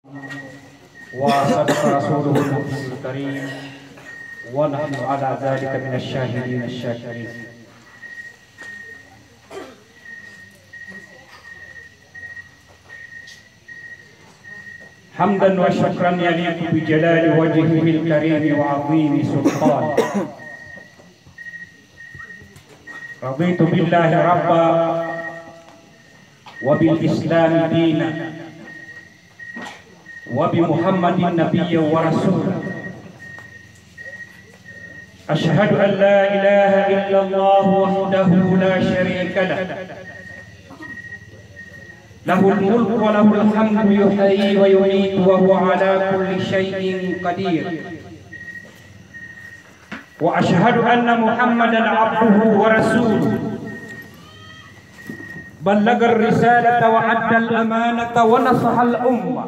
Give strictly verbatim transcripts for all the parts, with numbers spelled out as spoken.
وصدق رسوله النبي الكريم، ونحن على ذلك من الشاهدين الشاكرين. حمدا وشكرا يليق بجلال وجهه الكريم وعظيم سلطانه. رضيت بالله ربا وبالإسلام دينا وبمحمد نبيا ورسولا. أشهد أن لا إله إلا الله وحده لا شريك له، له الملك وله الحمد يحيي ويميت وهو على كل شيء قدير. وأشهد أن محمدا عبده ورسوله، بلغ الرسالة وأدى الأمانة ونصح الأمة،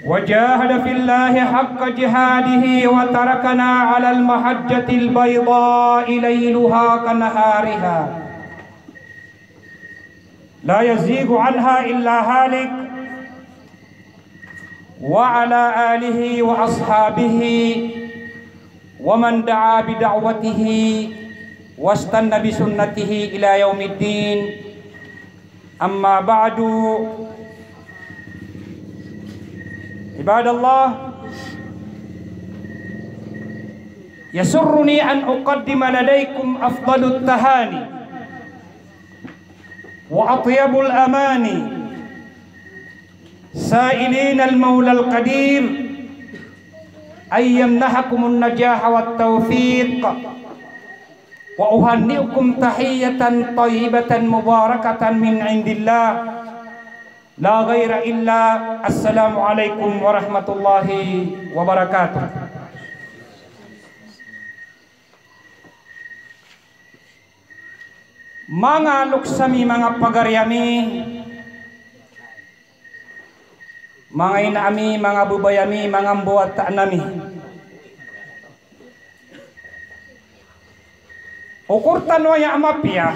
وجاهد في الله حق جهاده، وتركنا على المحجة البيضاء ليلها كنهارها، لا يزيغ عنها إلا هالك، وعلى آله وأصحابه ومن دعا بدعوته واستن بسنته إلى يوم الدين. أما بعد، عباد الله، يسرني أن أقدم لديكم أفضل التهاني وأطيب الأماني، سائلين المولى القدير أن يمنحكم النجاح والتوفيق، وأهنئكم تحية طيبة مباركة من عند الله، لا غير إلا السلام عليكم ورحمة الله وبركاته. Manga loks ami, manga pagari ami, manga ina ami, manga babay ami, manga mbawataan ami. Okor tano aya a mapiya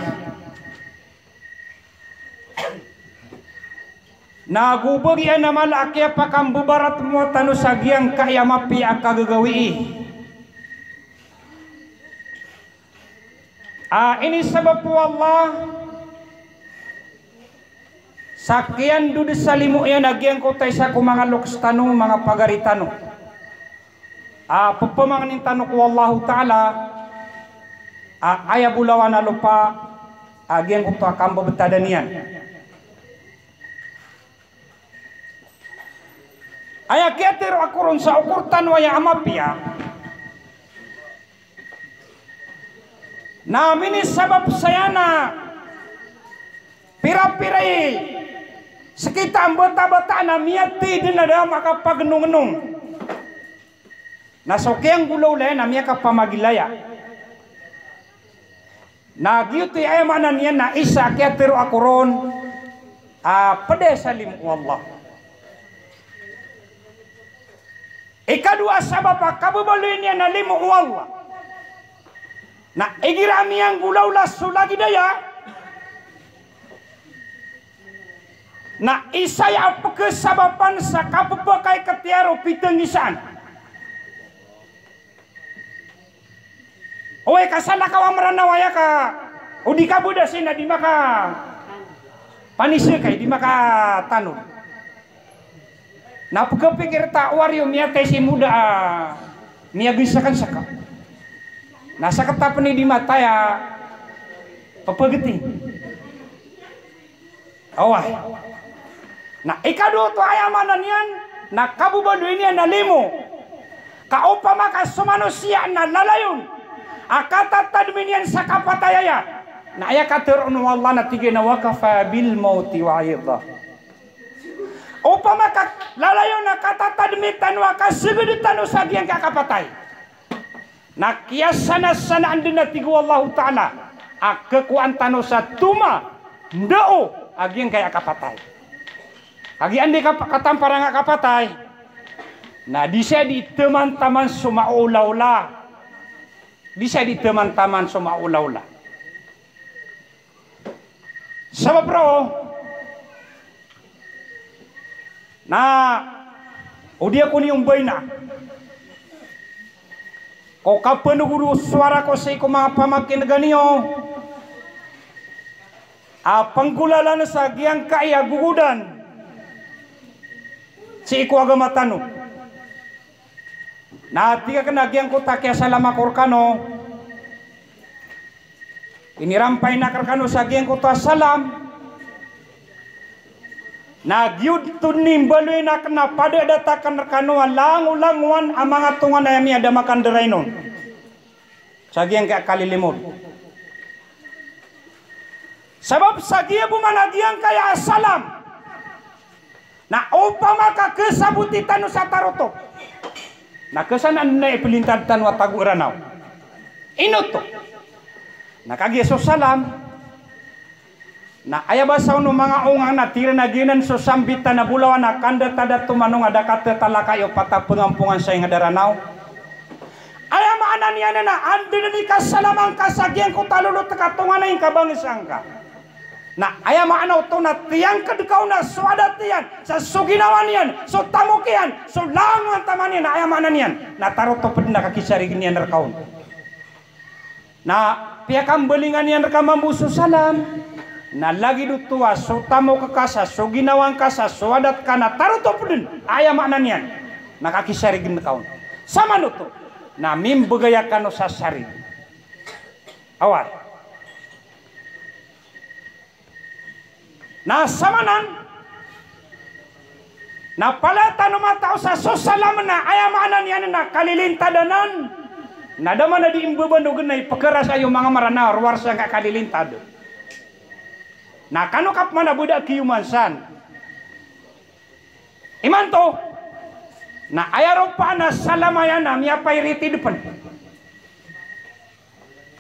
na go bagian a mala a kiyapakambabaratmowa tano sa giyangkaya mapiya a kagagawii. A inisabap o Allah sa kiyandod sa limo iyan a giyangkoto a isa ko manga loks tano, manga pagari tano, a pepamangnin tano ko Allahu Ta'ala a aya bolawan a lopa a giyangkoto a kambebetadan iyan. Aya kiyatero ako ron sa okor tano aya a mapiya na minisabap saya na pira-pira i sekita a mbata-bata na miyatay den a da makapagnongnong. Na so kiyanggolawla iyan na miyakapamagilaya. Na giyoto i aya maana niyan na isa a kiyatero ako ron a ped sa limo o Allah. Ikadowa a sabap a kababaloy niyan a limo o Allah na igira a miyanggolawla so lagid aya na isa aya a pekesabapan sa kapepakaiketiya ro pitenggisaan. Oway, ka salakaw a Meranaw aya ka o di ka boda sii na di makapanisek ay di makatanom. Na pekepikir ta o wariyo miyatay si moda a miyagesakensek. Na seketa pen i di matay a pepegeti. Oway. Na ikadowa oto aya maana niyan na kababaloy niyan a limo. Ka opama ka so manosiya na lalayon a katatadmi niyan sa kapatay aya, na aya katero o Allah na tig iyan a wa kafa bil mauti wa'idha. Opama ka lalayon a katatadmi tano a kaseged tano sa giyangkai a kapatay, na kiyasanasanaan den a tig o Allahu Ta'ala a kekowaan tano sa toma, ndao a giyangkai a kapatay. Kagiya anda i kap-, katamparan a kapatay na di saya di teman-taman so maolaola. Di saya di teman-taman so maolaola. Sabap roo, Na o di ako niyo mbaina ko kapanogod o sowara ko sii ko manga pamakin'ga niyo a panggolalan sa giyangkai a gogodan sii ko agama tano. Na tig akn a giyangkoto a kiyasalam ako rkano, inirampay akn rkano sa giyangkoto a salam. Na giyoto i mbaloyin akn a padadat akn rkano a langolangowan a manga tonganay ami a da makandarain on sa giyangkai a kalilimod. Sabap sa giya bo man a giyangkaya a salam na opama ka khasaboti tano sa tarotop, na khasanaan na ipilintad tano a tago i Ranaw. Ino oto? Na kagiya so salam na aya basa on o manga onga na tig iran a giyanan so sambitan a bolawan a kandatadato man o nga da katatalaka iyo patapangampongan sa ingd a Ranaw. Aya maana niyan na anda dn i kasalama ngka sa giyangkoto a lolot ka tonganay ngka, bangsa ngka. Na aya maana oto na tiyangkd ka on a so adat iyan, sa so ginawa niyan, so tamok iyan, so langowan taman iyan, na aya maana niyan na tarotop dn a kakisarig iyan rka on. Na piyakambalingan iyan rka mambo so salam. Na lagid oto a so tamok ka sa so ginawa ngka sa so adat ka na tarotop dn, aya maana niyan na kakisarig rka on. Saman oto na mimbgay akn o sasarig. Away. Na samanan na palaya tano matao sa so salam na aya maana niyan na kalilintad anan. Na da man a di mbabandogn na ipkharas iyo manga Mranaw a rowar sangkai a kalilintad. Na kano ka pman a bo da kiyoman san. Imanto na aya ropaan a salam aya na miyapairitid pn.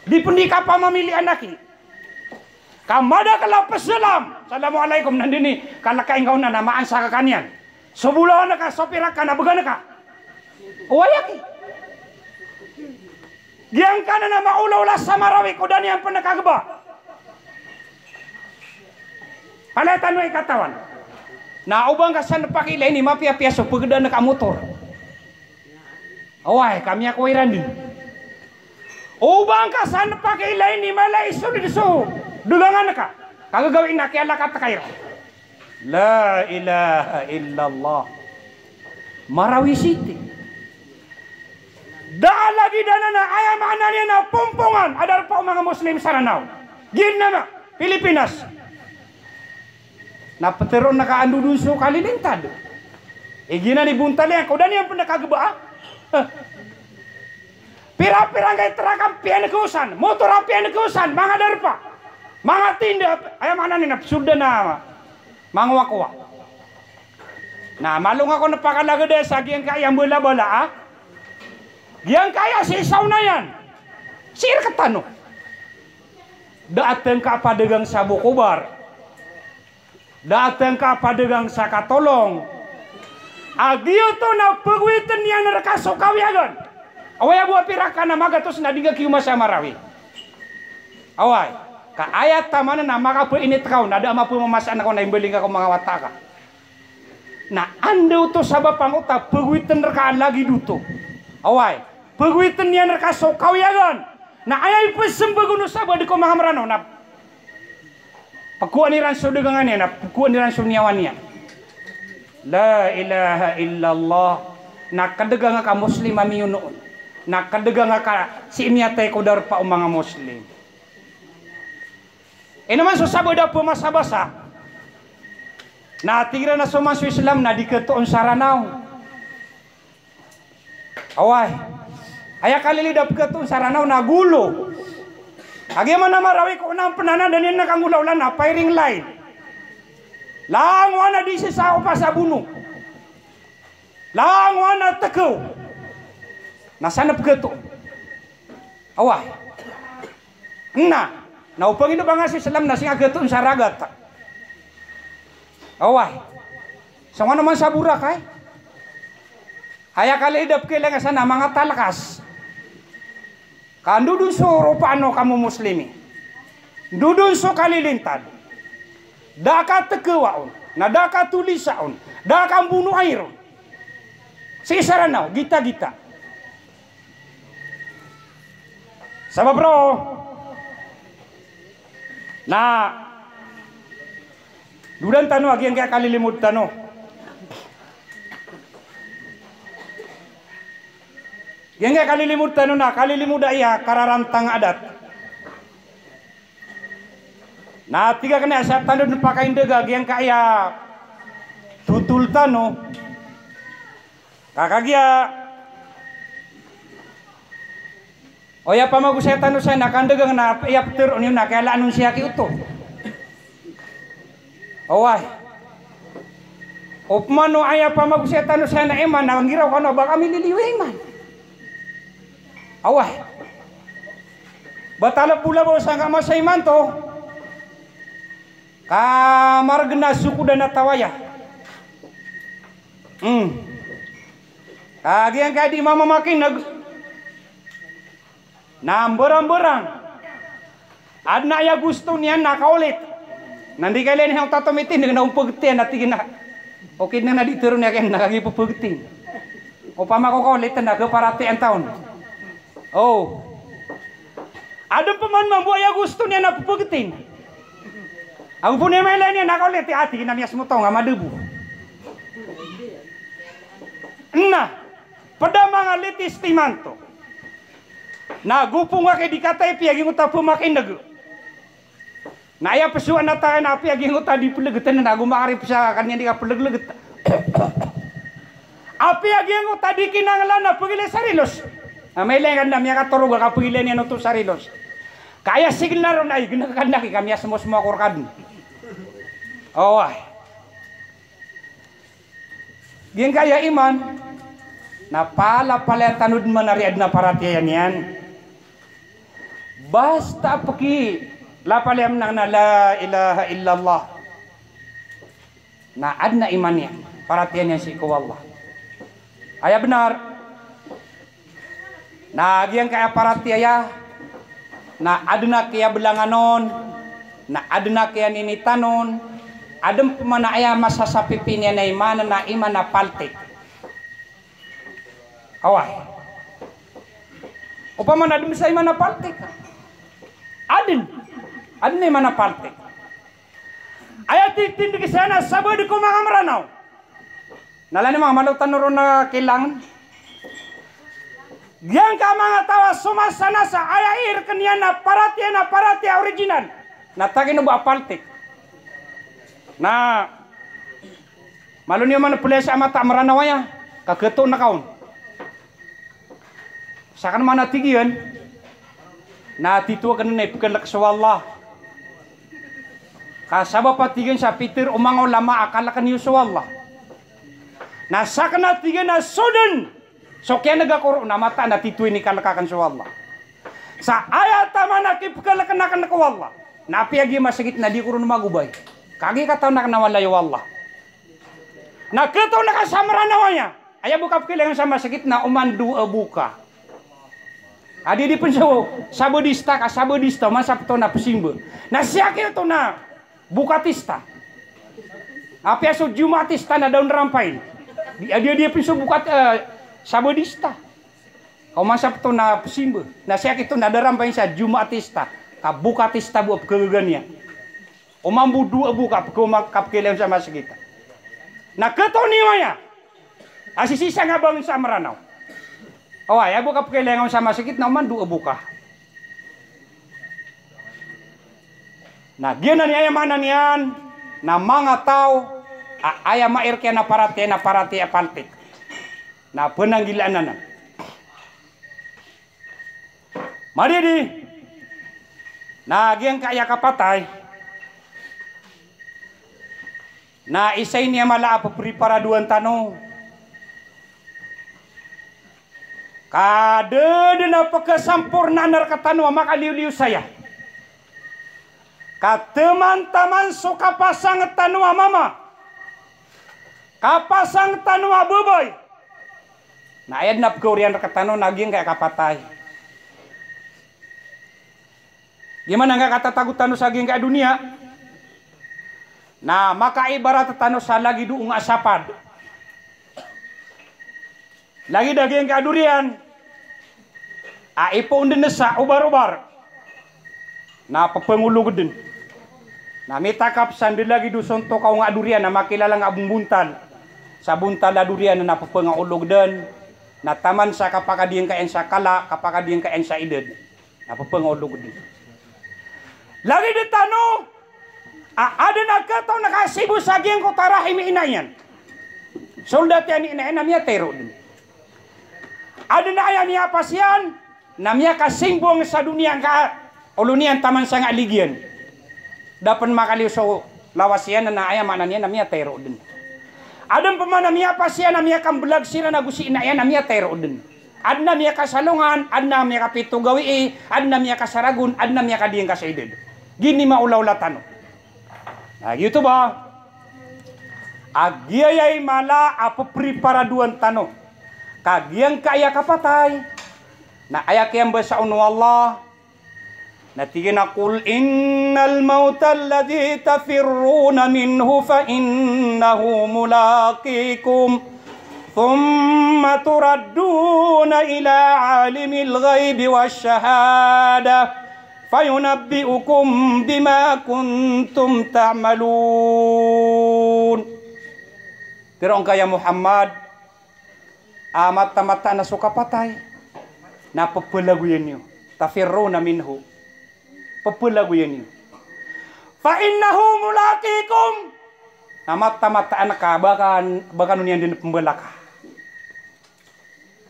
Di pn di kapamamilian aki. Ka madakl a psalam, "Assalamu alaikum," na anda dn i kalakaing ka on na maan sa kaka niyan. So bolawan ka, so pirak ka na bgan ka. Oway aki. Giyangkanan a maolaola sa Marawi ko da niyan pn kagba. Palaya tano i katawan. Na o ba ngka san pakiilay ini mapiyapiya so pgdaan ka motor. Oway, ka miyakowa iran dn. O ba ngka san pakiilay ini mala i solid so dgangan ka. Ka gagawii na kiyalakat ka iran. La ilaha illallah. Marawi City. Da a lagid anan a aya maana niyan na pompongan a darpa o manga Muslim sa Ranaw. Giyanan a Pilipinas. Na ptharoon ka a ndodon so kalilintad. Igiyanan i bontal iyan ko da niyan pn kagba a. Pira-pira ngkai trak a piyankosan, motor a piyankosan, manga darpa, manga tinda, aya maana niyan na psold a na mangowakowa. Na malo nga ko na pakalagad sa giyangkaya mbalabala a, giyangkaya sii sa onayan. Sii rktano. Da a tngka a padagang sa bokobar. Da a tngka a padagang sa katolong. A giyoto na pagowitn iyan rka so kawiyagan. Oway, a bo a pirak ka na magatos na di nga kiyoma sa Marawi. Oway, ka aya taman na makapainit ka on, na da a mapamamasaan ka on na imbaling ka ko manga wata ka. Na anda oto sabap angkoto a pagowitn rka a lagid oto. Oway, pagowitn iyan rka so kawiyagan. Na aya ipsmbag on o sabaad ko manga Mranaw na pkowaan iran so dgangan iyan, na pkowaan iran so niyawa niyan. La ilaha illallah. Na kdganga ka Muslim a miyono on. Na kdganga ka sii miyatay ko darpa o manga Muslim. Ino man so sabaad a pmasabasa. Na tig iran a so man so Islam na di khatoon sa Ranaw. Oway. Aya kalilid a pkhatoon sa Ranaw na golo. Kagiya man a Marawi ko onaan pn anan da niyan kanggolaola na firing line. Langowan a di sii sa opa sa bono. Langowan a tkaw. Na san pkhatoon. Oway. Na, na o pangino ba nga so Islam na sii nga khatoon sa ragat. Oway. Sangkono man sa Boracay. Aya kalilid a pkhailay nga san na manga talkas. Ka ndodon so ropaan o kamomoslimi. Ndodon so kalilintad. Da a katkawa on, na da a katolisa on, Da a kambonoay ron. Sii sa Ranaw, gitagita. Sabap roo na dodan tano a giyangkai a kalilimod tano. Giyangkai a kalilimod tano na kalilimod a aya kararantang a adat. Na tig akn a sii tano dn pakaindg a giyangkai a totol tano. Ka kagiya o aya pamagosaya tano saya na kandg akn a aya ptharoon iyo na kiyalanon siya ki oto. Oway. Opama o aya pamagosaya tano saya na iman na nggiraw kano a ba kami liliyo iman. Oway. Ba tala pola ba sangka masa imanto ka margn a sokodan a taw aya. Hmm. Ka giyangkai a di mamamakin'g na mbarang-mbarang. Adn a aya gosto niyan na kaolit. Na ndi kailangan o tato mitindg na ompagtiyan a tig iyan a, okit na di tharoon iyan na kagiya pphagtin. Opama ko kaolit na kaparatiyayaan ta on. O. Adn pman mambo a aya gosto niyan na pphagtin. Ago pn aya mailay niyan na kaolit a tig iyan a miyasmotong a madbo. Na pd a manga latest imanto. Na gopong a kay di katay piya giyangkoto a pmakin'g. Na aya psowa na taw na apiya giyangkoto a di plgtn na go makarip sa kaniyan di ka plglgt. Apiya giyangkoto a di kinanglan a pagilay sa rilos. Na mailay ka na miyakatorog a kapagilay niyan oto sa rilos. Ka aya sigl na ron a ignk ka na ki ka miyasmosmo ako rkadn. Oway. Giyangkaya iman na palapalaya tano dn man a ri adn a paratiyaya niyan. Basta pkilapalaya mnang na la ilaha illallah. Na adn a iman iyan, paratiyaya niyan sii ko Allah. Aya bnar. Na giyangkaya paratiyaya na adn a kiyablangan on, na adn a kiyaninitan on, adn pman a aya masasapipi niyan a iman na iman a paltik. Oway. Opama na adn sa iman a paltik. Adn. Adn a iman a paltik. Aya titindg saya na sabaad ko manga Mranaw. Na lani manga malo tano ron a kilang. Giyangka manga taw a somasanasa aya irk iyan na paratiyaya na paratiyaya original. Na tagino ba a paltik. Na malo niyo man playa sa mata a Mranaw aya. Ka khatoon ka on. Sakn man a tig iyan na tito akn na ipkhalk so Allah. Ka sabap a tig iyan sa pitharo o manga ulama a kalkn iyo so Allah. Na sakn a tig iyan a so dn so kiyan'g ako ron a mata na tito i inikalk akn so Allah. Sa aya taman a kipkhalkn akn ko Allah na apiya giya masgit na di ko ron magobay. Kagiya katawan akn a walay o Allah. Na khatoon ka sa Mranaw aya. Aya bo kapkhailay ngka sa masgit na oman dowa bo ka. Adi di pn so Sabadista ka Sabadista, masapto na psimba. Na siyaki oto na Bukatista. Apiya so Jumatista na da on rampain. Di, adi, adi pn so Bukat, eh, Sabadista. Ka masapto na psimba. Na siyaki oto na da rampain sa Jumatista. Ka Bukatista bo a pkhagaga niyan. Oman bo dowa bo ka pkhaoma, kapkhailay on sa masgit. Na khatoon iyo aya. A sisii sa nga bangsa Mranaw. Oway, aya bo kapkhailay on sa masgit na oman dowa bo ka. Na giyanan i aya maana niyan na manga taw a aya mairk iyan a paratiyaya na paratiyaya paltik. Na pnanggilaan anan. Maridi na giyangkaya kapatay na isa ini a mala a ppriparadoan tano. Ka da dn a pkhasampornaan rktano a makaliyoliyo saya. Ka taman-taman so kapasang tano a mama, kapasang tano a babay, na aya dn a pkhaoriyan rktano na giyangkaya kapatay. Giya man angka katatago tano sa giyangkaya doniya. Na makaibarat tano sa lagid o onga a sapad. Lagid a giyangkai a doriyan a ipoon den sa obar-obar na pepengolog den. Na mitakap sa nde lagid o sontok a onga a doriyan a makilala nga a bombontal. Sa bontal a doriyan na pepengaolog den. Na taman sa kapakadiyangkaian sa kala, kapakadiyangkaian sa idad. Na pepengaolog den. Lagid tano a aden a kataw na kasibo sa giyangkoto a rahim i ina iyan. Soldat iyan i ina iyan na miyatay roo den. Aden a aya miyapasiyan na miyakasimbong sa doniya ngka a olo niyan taman sangka a ligiyan. Da pen makaliyo so lawas iyan na aya maana niyan na miyatay roo den. Aden pman a miyapasiyan a miyakambelag siran ago si ina iyan na miyatay roo den. Aden a miyakasalongan, aden a miyakapito gawii, aden a miyakasaragon, aden a miyakadiyangka sa idad. Gini maolaola tano. Na giyoto ba a giyaya i mala a pepriparadoan tano. Ka giyangkaya kapatay na aya kiyambasa on o Allah. Na tig iyan a, "Qul innal mawta alladhi tafirruna minhu fa innahu mulaqikum, thumma turadduna ila alimil ghaybi wash shahadah, fayunabbi'ukum bima kuntum ta'malun." Tero ngka ya Muhammad, a mataan-mataan a so kapatay na pepelagoyan iyo. Tafirruna minhu. Pepelagoyan iyo. Fa innahu mulaqikum. Na mataan-mataan ka ba kan, ba kano niyan den pembalaka.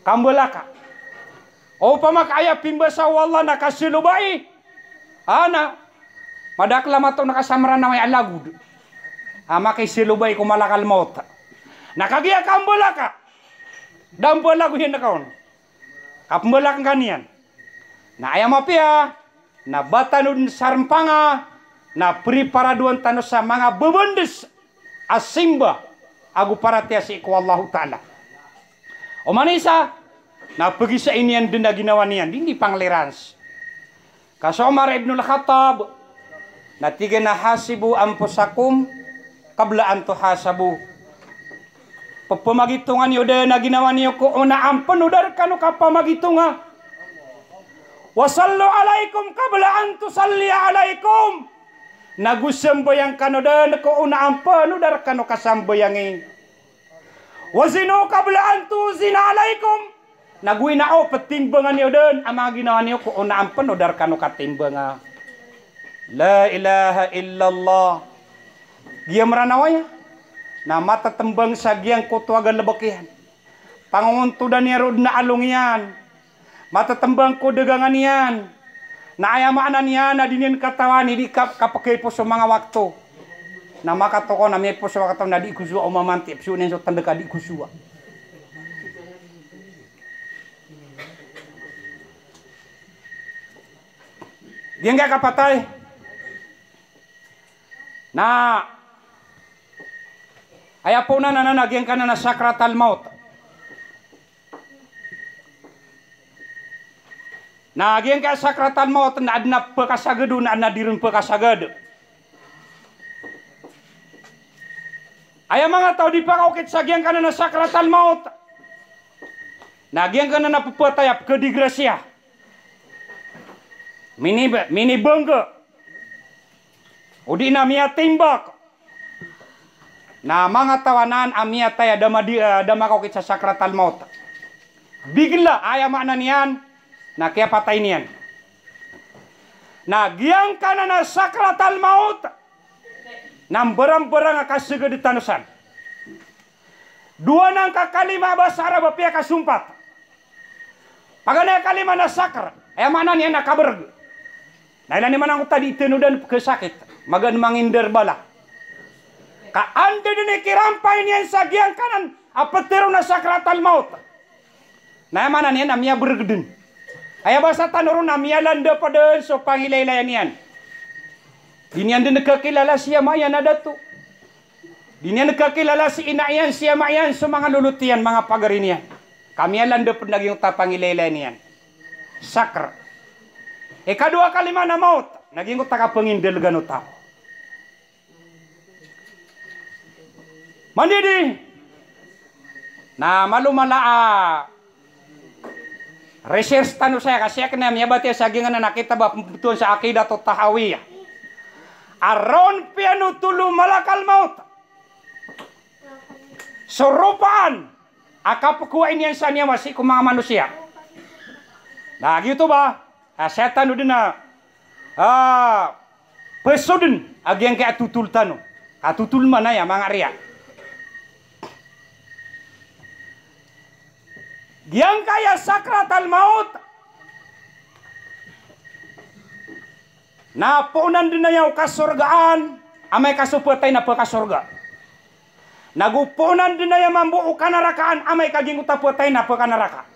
Kambalaka. Opama ka aya pimbasa o Allah na kasilobai. Ana. Madakel a mato na kasamran na way a lagod. A makisilobai ko malakal maut. Na kagiya kambalaka. Da mbalagoyan ka on. Kapembalak ngka niyan. Na aya mapiya, na ba tano den sarempanga, na priparadoan tano sa manga bebendes a simba ago paratiyaya sii ko Allahu Ta'ala. Oman i isa, na pegisai niyan den a ginawa niyan, di niyan panglirans. Ka so Umar ibnul Khattab, na tig iyan a, "Hasibu anfusakum qabla an tuhasabu." Pepamagitonga niyo den a ginawa niyo ko ona a mpen o da rekano kapamagitonga. "Wa sallu alaikum qabla an tusalliya alaikum." Nago sambayang kano den ko ona a mpen o da rekano kasambayangi. "Wa zinu qabla an tuzina alaikum." Nago ina o petimbanga niyo den a manga ginawa niyo ko ona a mpen o da rekano katimbanga. La ilaha illallah. Giya Meranaw aya na matetembang sa giyangkoto a galebek iyan. Pangontodan iyan roo den a along iyan. Matetembang ko dagangan iyan. Na aya maana niyan na di niyan katawan i di ka, kapekaiposo manga wakto. Na makatokaw na miyaposo wakto na di kosowa o mamanti, pesowa niyan so tendek a di kosowa. Giyangkaya kapatay. Na aya poonan anan a giyangkanan a sakratal maut. Na giyangkaya sakratal maut na aden a pekasagad on, na aden a di ron pekasagad. Aya manga taw di pakaokit sa giyangkanan a sakratal maut. Na giyangkanan a pepatay a pekadigrasiya. Mini, minibangga. O di na miyatimbak. Na manga taw anan a miyatay a da madi, eh, da makaokit sa sakratal maut. Bigla, aya maana niyan, na kiyapatay niyan. Na giyangkanan a sakratal maut, na mbarangbarang a kasagad tano san. Dowa anan ka kalima a basa Arab a piyakasompat. Paganay a kalima na sakr, aya maana niyan na kabereg. Na ilay niyo man angkoto a di tano den pekesakit, magaan mangindar bala. Ka anda den i kirampay niyan sa giyangkanan a petero na sakratal maut. Na aya maana niyan na miyabereg den. Aya basa tano ron na miyalandap den so pangilaylayan iyan. Di niyan den kakilala si ama iyan a dato. Di niyan kakilala si ina iyan, si ama iyan, so manga lolot iyan, manga pagari niyan. Ka miyalandap den a giyangkoto a pangilaylayan iyan. Sakr. Ikadowa a kalima na maut, na giyangkoto a kapengindelegan o taw. Manidi na malo mala a research tano saya, ka saya kena miyabatiya sa giyangkanan a kitab a pembetowan sa Aqidatut Tahawiyah. A ron piyanothol o malakal maut so ropaan a kapekowai niyan sa niyawa sii ko manga manosiya. Na giyoto ba a saya tano den a, a, pesoden a giyangkai a totol tano. Ka totol man aya manga riya. Giyangkai a sakratal maut na poonan den aya o kasorgaan, amay ka so petay na pekasorga. Nago poonan den aya mambo o kanarakaan, amay ka giyangkoto a petay na pekanaraka.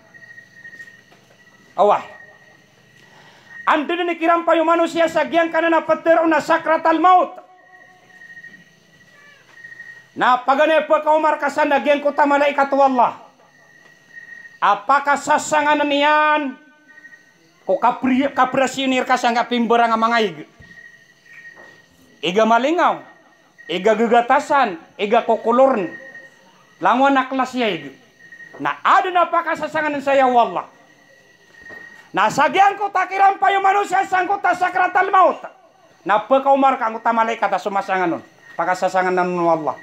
Oway. Anda den i kirampay o manosiya sa giyangkanan a petero na sakratal maut. Na paganay a pekaoma reka san na giyangkoto a malaikat o Allah a pakasasanganen iyan ko kapri-, kaprasiyoni reka sangkai a pimbarang a manga ig. Ig a malingaw, ig a gegatasan, ig a kokolorn. Langowan a klasi a ig. Na aden a pakasasanganen saya o Allah. Na sa giyangkoto a kirampay o manosiya sangkoto a sakratal maut. Na pekaoma reka angkoto a malaikat a so masangan on. Pakasasanganen o Allah.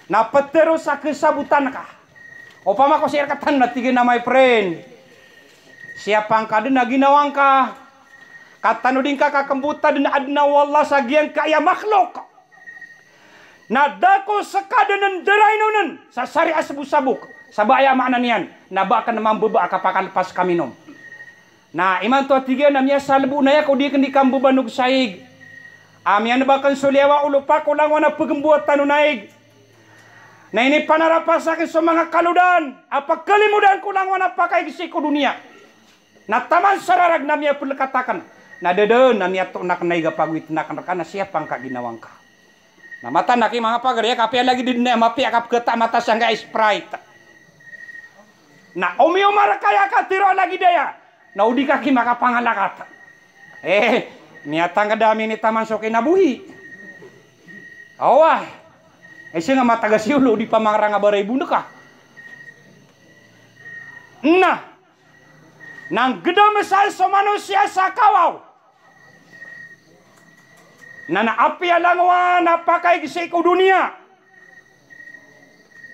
Na petero sa kesabotan ka. Opama ko sii rektano na tig iyan a, my friend, siyapa ngka den a ginawa ngka. Ka tanodi ngka kakembota den a aden o Allah sa giyangkai a makhluk. Na da ko seka den ndarainonen sa sari a sabosabok. Sa ba aya maana niyan na ba aken mambaba a kapakalepas ka minom. Na imanto a tig iyan a miyasalbo na aya ko di aken di kambabanog sa ig. A miyaneba aken so liyawaw o lopa ko langowan a pegemboatan on a ig. Na inipanarapas aken so manga kalodan a pekelimodan ko langowan a pakaig sii ko doniya. Na taman sa rarag na miyapelekat aken. Na da den a miyatoon aken a ig a pagowiten aken reka na siyapa ngka ginawa ngka. Na mataan aki manga pagari a kapiya lagid den a mapiya a kapeketa a mata sangkai a Sprite. Na omioma reka aya katero a lagid aya. Na o di ka ki makapangalakat. Eh, miyatangked a minitaman so kinabohi. Awa. Eh, sii nga mataga si olo, o di pamangarang a bara i boneka. Na, na nggedam sa so manosiya sa kawaw. Na, na apiya langowan a pakaig sii ko doniya.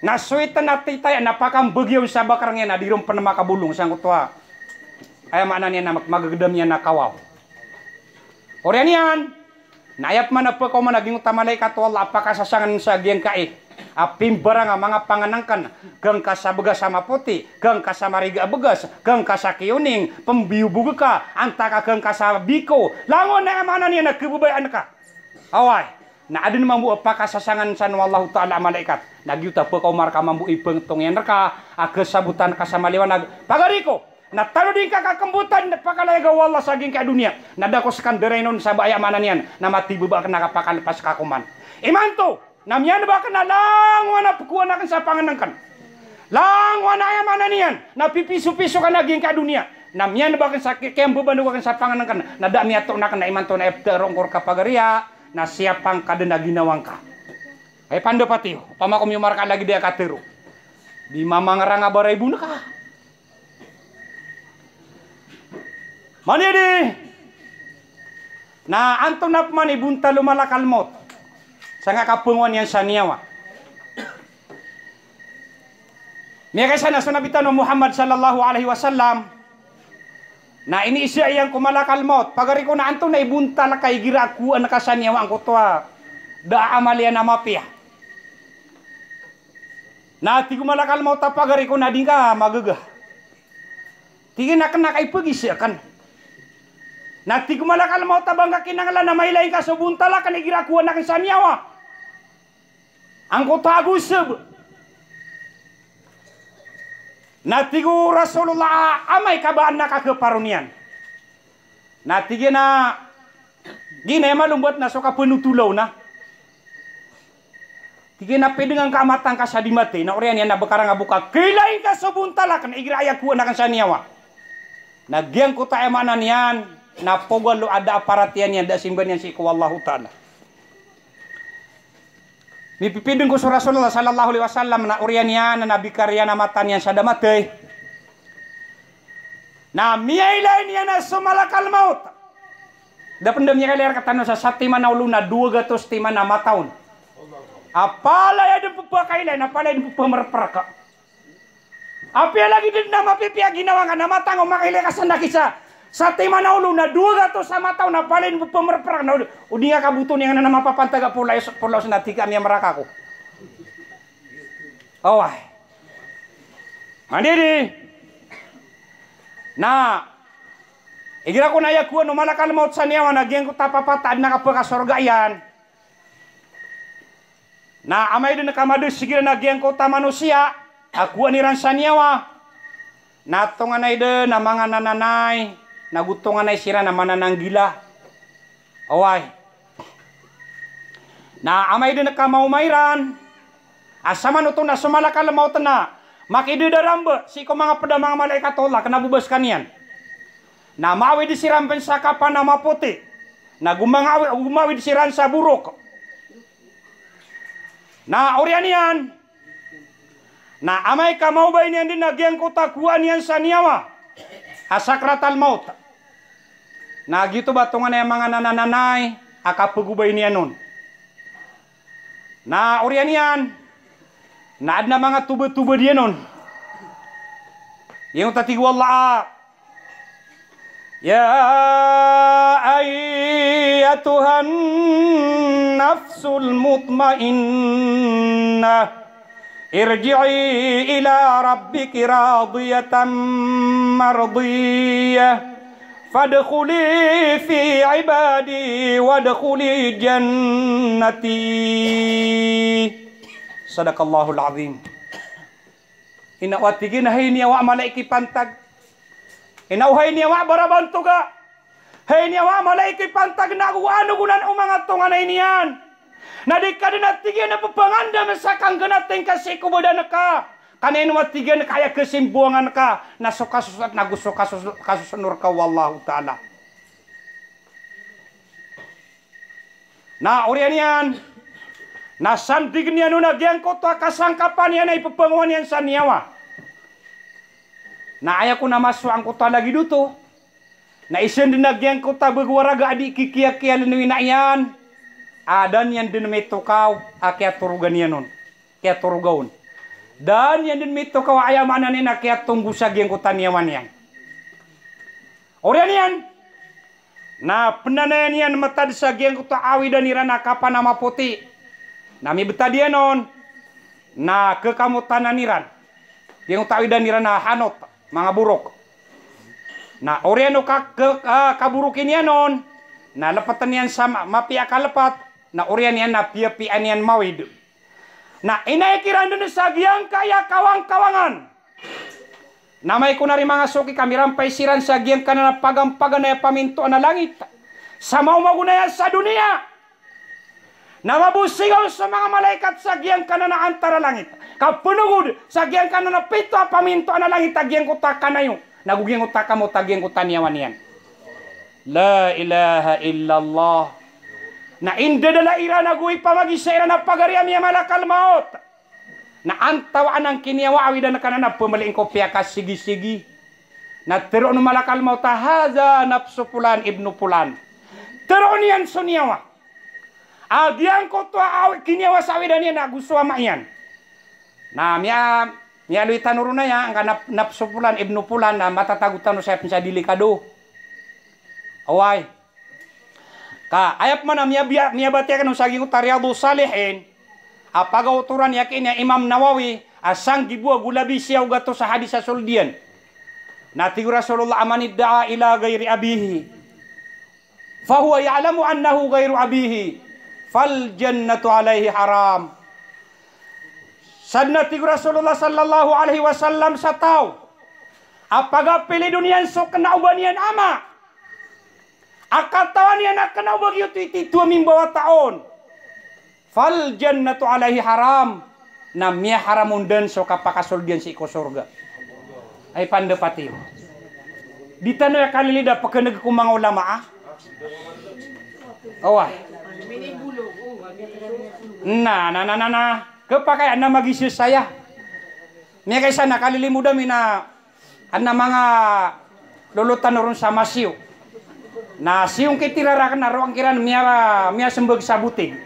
Na sowiten a titaya na pakambegi on sa bakareng iyan a di ron pen makabolong sangkoto a, aya maana niyan na mag-, magegedam iyan a kawaw. Oriyan iyan, na aya pman a pekaoma na giyangkoto a malaikat o Allah a pakasasanganen sa giyangkai a pimbarang a manga pangenengken, giyangka sa begas a mapoti, giyangka sa mariga a begas, giyangka sa kiyoning, pembiyobog ka, antaa ka giyangka sa biko, langon a aya maana niyan na kebabayaan ka. Oway, na aden mambo a pakasasanganen san o Allahu Ta'ala a malaikat. Na giyoto a pekaoma reka mambo i pengtong iyan reka a kesabotan ka sa maliwanag. Pagari ko, na tanodi ngka kakembotan pakalayaga o Allah sa giyangkai a doniya. Na da ko seka ndarainonen sa ba aya maana niyan na matibaba aken a kapakalepas ka koman. Imanto na miyaneba aken a langowan a pekowan aken sa pangenengken. Langowan a aya maana niyan na pipisopiso ka na giyangkai a doniya. Na miyaneba aken sa ki-, kiyambabanog aken sa pangenengken. Na da miyatoon aken na imanto na aya petero ngko reka pagari a, na siyapa ngka den a ginawa ngka. Ay pandapat iyo, opama ko miyomarka lagid aya katero. Di mamangarang a bara i boneka. Manidi na antonaa pman i bontal o malakal maut sangkai a kapengowan iyan sa niyawa. Miyakaisa na so Nabi tano a Muhammad sallallahu alaihi wasallam na iniisa iyan ko malakal maut, pagari ko na antonaa i bontal ka igira a kowaan ka sa niyawa angkoto a da a amal iyan a mapiya. Na tig o malakal maut a pagari ko na di ngka magaga. Tig iyan a kena ka ipagisa aken. Na tig o malakal maut a ba ngka kinanglan a mailay ngka so bontal aken igira kowaan aken sa niyawa angkoto a goseb. Na tig o Rasulullah a amay ka ba aden a kakeparo niyan. Na tig iyan a giya na aya malombat na so kapenotolaw na. Tig iyan a ped ngka a matang ka sa di matay, na oriyan iyan na bekarang a boka, kailay ngka so bontal aken igira aya kowaan aken sa niyawa. Na giyangkoto a aya maana niyan na pogal o da a paratiyaya niyan, da a simba niyan sii ko Allahu Ta'ala. Mipipideng ko so Rasulullah sallallahu alaihi wasallam na oriyan iyan na bikar iyan a mata niyan sa da matay. Na miyailay niyan a so malakal maut. Da pen da miyailay rkatano sa satiman a olo na dowa gatos timan a mata on. A palaya den pepakailay, na palaya den pepamerperka. Apiya lagid den a mapipiya ginawa ngka na mata ngka o makailay ka sa ndakit sa satiman a olo na dowa gatos a mata on, na palaya den pepamerperka, na o di ngka kaboto niyan na mapapantag a polaos, polaos na tig ka miyameraka ako. Oway. Mandidi. Na igira kon a aya kowan o malakal maut sa niyawa na giyangkoto a papata a den a kapakasorga iyan. Na amay den ka madeseg iran a giyangkoto a manosiya a kowaan iran sa niyawa, na tonganay den a manganananay, na go tonganay siran a manananggila. Oway. Na amay den ka maoma iran a samanoto na so malakal maut na makidedaramba sii ko manga ped a manga malaikat o Allah, kena bo ba sekaniyan. Na maawid siran pen sa kapan a mapoti. Na go manga awi-, go maawid siran sa borok. Na oriyan iyan, na amay ka maobay niyan den a giyangkoto a kowaan iyan sa niyawa a sakratal maut, na giyoto ba tonganay a manganananay a kapegobay niyan on. Na oriyan iyan, na aden a manga tobetobed iyan on. Giyangkoto a tig o Allah a, "Ya ayyatuhan nafsul mutmainnah, irji'i ila rabbiki radiyatan mardiyah, fadkhuli fi ibadi wadkhuli jannati." Sadaqallahul azim. Ino a tig iyan a hay niyawa a mala i kipantag. Ino a hay niyawa a barabantoga. Hay niyawa a mala i kipantag na go ano gonan o manga tonganay niyan. Na di ka den a tig iyan a pepangandam sa kanggenateng ka sii ko badan ka. Ka na ino a tig iyan ka aya kesimbowangan ka na so kasosoat na go so kasos-, kasosonor ka o Allahu Ta'ala. Na oriyan iyan, na sandigen iyan on a giyangkoto a kasangkapan iyan a ipepangowan iyan sa niyawa. Na aya kon a masowa angkoto a lagid oto, na isa den a giyangkoto a bago a raga a di kikiyakiyalen o ina iyan, a da niyan den mitokaw a kiyatorogan iyan on. Kiyatoroga on. Da niyan den mitokaw a aya maana niyan a kiyatonggo sa giyangkoto a niyawa niyan. Oriyan iyan, na penanaya niyan metad sa giyangkoto a awidan iran a kapan a mapoti. Na mibetad iyan on, na kekamotanan iran. Giyangkoto a awidan iran a hanot, manga borok. Na oriyan o ka-, ke-, ah, kaboroken iyan on, na lepeten iyan sa ma-, mapiya a kalepat, na oriyan iyan na piyapiyaan iyan mawid. Na inaya kiran den sa giyangkaya kawangkawangan. Na amay ko na ri manga soki ka mirampay siran sa giyangkanan a pagampaganay a pamintoan a langit sa maomagonaya sa doniya. Na mabosingaw so manga malaikat sa giyangkanan a antara langit ka penogod sa giyangkanan a pito a pamintoan a langit a giyangkoto a kanayo. Na go giyangkoto a kamot a giyangkoto a niyawa niyan. La ilaha illallah. Na indadala iran ago ipamagisa iran a pagari a miyamalakal maut. Na antawaa anan kiniyawa a awidan ka anan a pemeliin ko piyakasigisigi. Na teroon o malakal maut a, "Hadha nafsu fulan ibnu fulan." Teroon iyan so niyawa a giyangkoto a awi-, kiniyawa sa awidan iyan ago so ama iyan. Na miya-, miyaaloy tano ron aya, angka naf-, nafsu fulan ibnu fulan, na matatago tano saya pen sa delikado. Oway. Ka aya pman a miyabiya-, miyabatiya kano sa giyangkoto a Riyadus Salihin a pagaotoran iyan a Imam Nawawi a sanggibo ago labi siyaw gatos a hadis a sold iyan. Na tig o Rasulullah a, "Man idda'a ila ghairi abihi fahuwa ya'lamu annahu ghairu abihi, fal jannatu alayhi haram." Sadn a tig o Rasulullah sallallahu alaihi wasallam sa taw a pagapilidon iyan so kena o ba niyan ama a katawan iyan a kena o ba giyoto i tito a mimbawata on, fal jannatu alayhi haram, na miyaharam on dn so kapakasold iyan sii ko sorga. Ay pandapat iyo. Di tano aya kalilid a pekeneg ko manga ulama, ah. Oway. Na, na, na, na, na. Kepakay a na magises saya. Miyakaisa na kalilimodan mi na, adn a manga lolo tano ron sa Masiyo. Na siyong kitira raken na rowang kiran miya, miyasembag sa botig.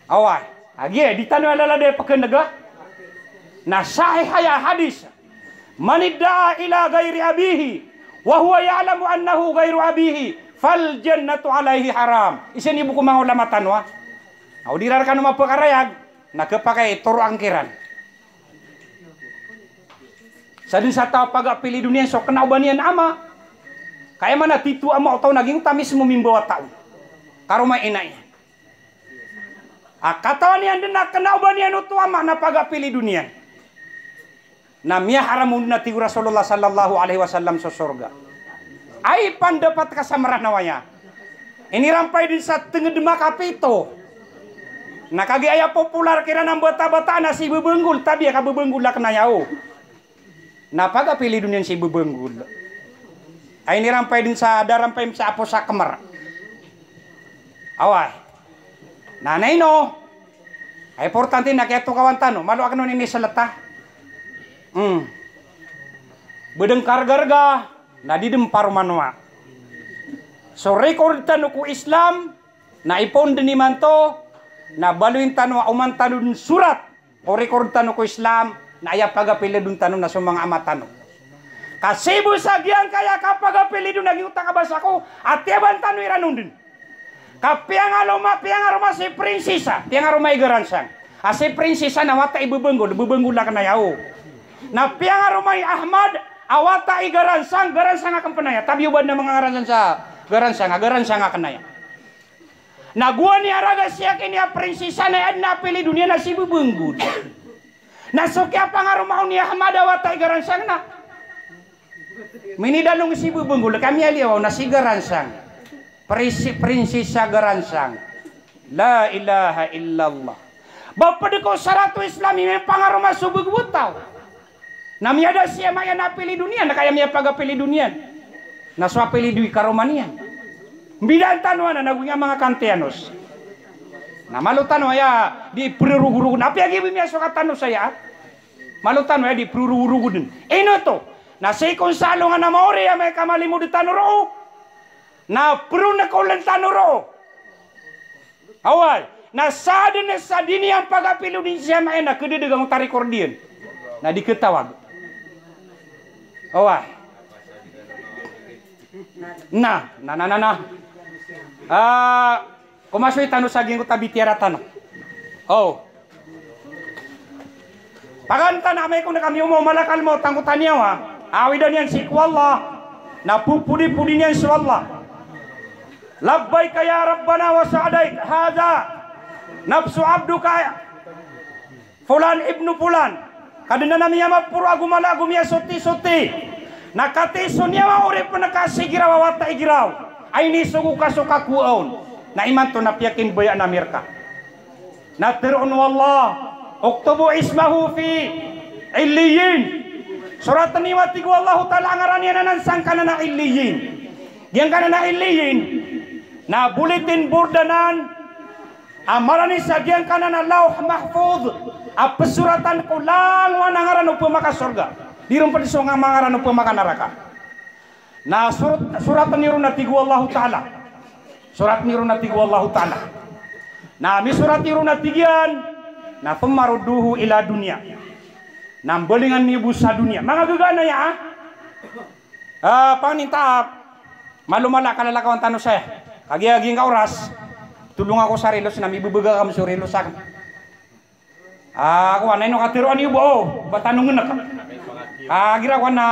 Oway, a giya di tano alala di pekenega. Na sahih aya hadis. "Man idda'a ila ghairi abihi wa huwa ya'lamu annahu ghairu abihi, fal jannatu alaihi haram." Isa ini boko manga ulama tano a. Aw di ra rekano mapekarayag, na kepakay toroan kiran. Sa den sa taw a pagapilidon iyan so kena o ba niyan ama. Kaya mana tito ama o taw na giyangkoto a mismo mimbawa taw. Karoma i ina iyan. A katawan iyan den a kena o ba niyan oto ama na pagapilidon iyan. Na miyaharam on den a tig o Rasulullah sallallahu alaihi wasallam so sorga. Ay pandapat ka sa Mranaw aya. Inirampay den sa tenged makapito. Na kagiya aya popular kiran a mbata-bata na si Bebenggol, tabiya ka Bebenggol a kena aya o. Na pagapilidon iyan si Bebenggol. Ay inirampay den sa darampay sa apo sa kemer. Away. Na, na ino? Ay importante na kiyatokawan tano, malo aken on ini seleta. Hmm. Bedeng karga-rga, na di den paromanoa. So record tano ko Islam, na ipoon den imanto, na baloyin tano a oman tano den sorat o record tano ko Islam, na aya pagapilidon tano na so manga ama tano. Ka sii bo sa giyangkaya kapagapilidon a giyangkoto a kabasa ko, a tiyaban tano iran on den. Ka piyangaloma, piyangaroma si prinsisa, piyangaroma i garansang. A si prinsisa na wata i Bebenggol, Bebenggol a kena aya o. Na piyangaroma i Ahmad, a wata i garansang, garansang a kena aya. Tabiya o ba den a manga garansang sa, garansang, a garansang a kena aya. Na gowani a raga siya kini a prinsisa na aya den a apilidon iyan na si Bebenggol. Na so kiyapangaroma on i Ahmad a wata i garansang na minidalong si Bebenggol, ka miyaliyawaw na si garansang. Prinsi-, prinsisa garansang. La ilaha illallah. Ba ped ko sarat o Islam i miyapangaroma so bego a taw. Na miyada siya maya na apilidon iyan, na kaya miyapagapilidon iyan. Na so apilido i karoma niyan. Mbidaan tano anan ago inga manga Kantiyanos. Na malo tano aya di prorogorog. Na apiya giya bo miyasoka tano saya. Malo tano aya di prorogorog den. Ino oto? Na sii kon sa alongan a maori a miyakamalimoden tano roo. Na pronekolen tano roo. Away, na sa den sa di niyan pagapilodin siya maana kededegang o tarikor diyan. Na di ketawag. Away. Na, na, na, na, na. Ah, komasoy tano sa giyangkoto a bitiyara tano. Oh. Pagantan a amay ko na kami omaw malakal mawt angkoto a niyawa, awidan iyan sii ko Allah, na popodipodi niyan so Allah. Labbaika ya Rabbana wa sa'daik, hadha nafsu abdika fulan ibnu fulan. Kadnan ami, miyamaporo ago mala ago miyasoti-soti. Na katii so niyawa o oripen ka a si giraw a wata i giraw a inisogo ka so kakowaa on. Na imanto na piyakimbayaan ami reka. Na teroon o Allah, "Uktubu ismahu fi Illiyin." Soraten iyo, a tig o Allahu Ta'ala, a ngaran iyan anan sangkanan a Illiyin. Giyangkanan a Illiyin na bulletin board anan a marani sa giyangkanan a Lawh Mahfudh a pesoratan ko langowan a ngaran o pemakasorga. Di ron ped so nga-, ngaran o pemakanaraka. Na sorat-, soraten iyo ron, a tig o Allahu Ta'ala. Soraten iyo ron, a tig o Allahu Ta'ala. Na misorat iyo ron, a tig iyan, na thumma rudduhu ila dunya. Na mbalingan iyo bo sa doniya. Manga geganay a, ah, pangnin ta, malo mala a kalalakawan tano saya. Kagiya giyangka oras, tolong ako sa rilos na mibebega kami so rilos aken. Ah, ako, anay no kateroan iyo bo, o ba tano ngenek. Ah, gira ako na,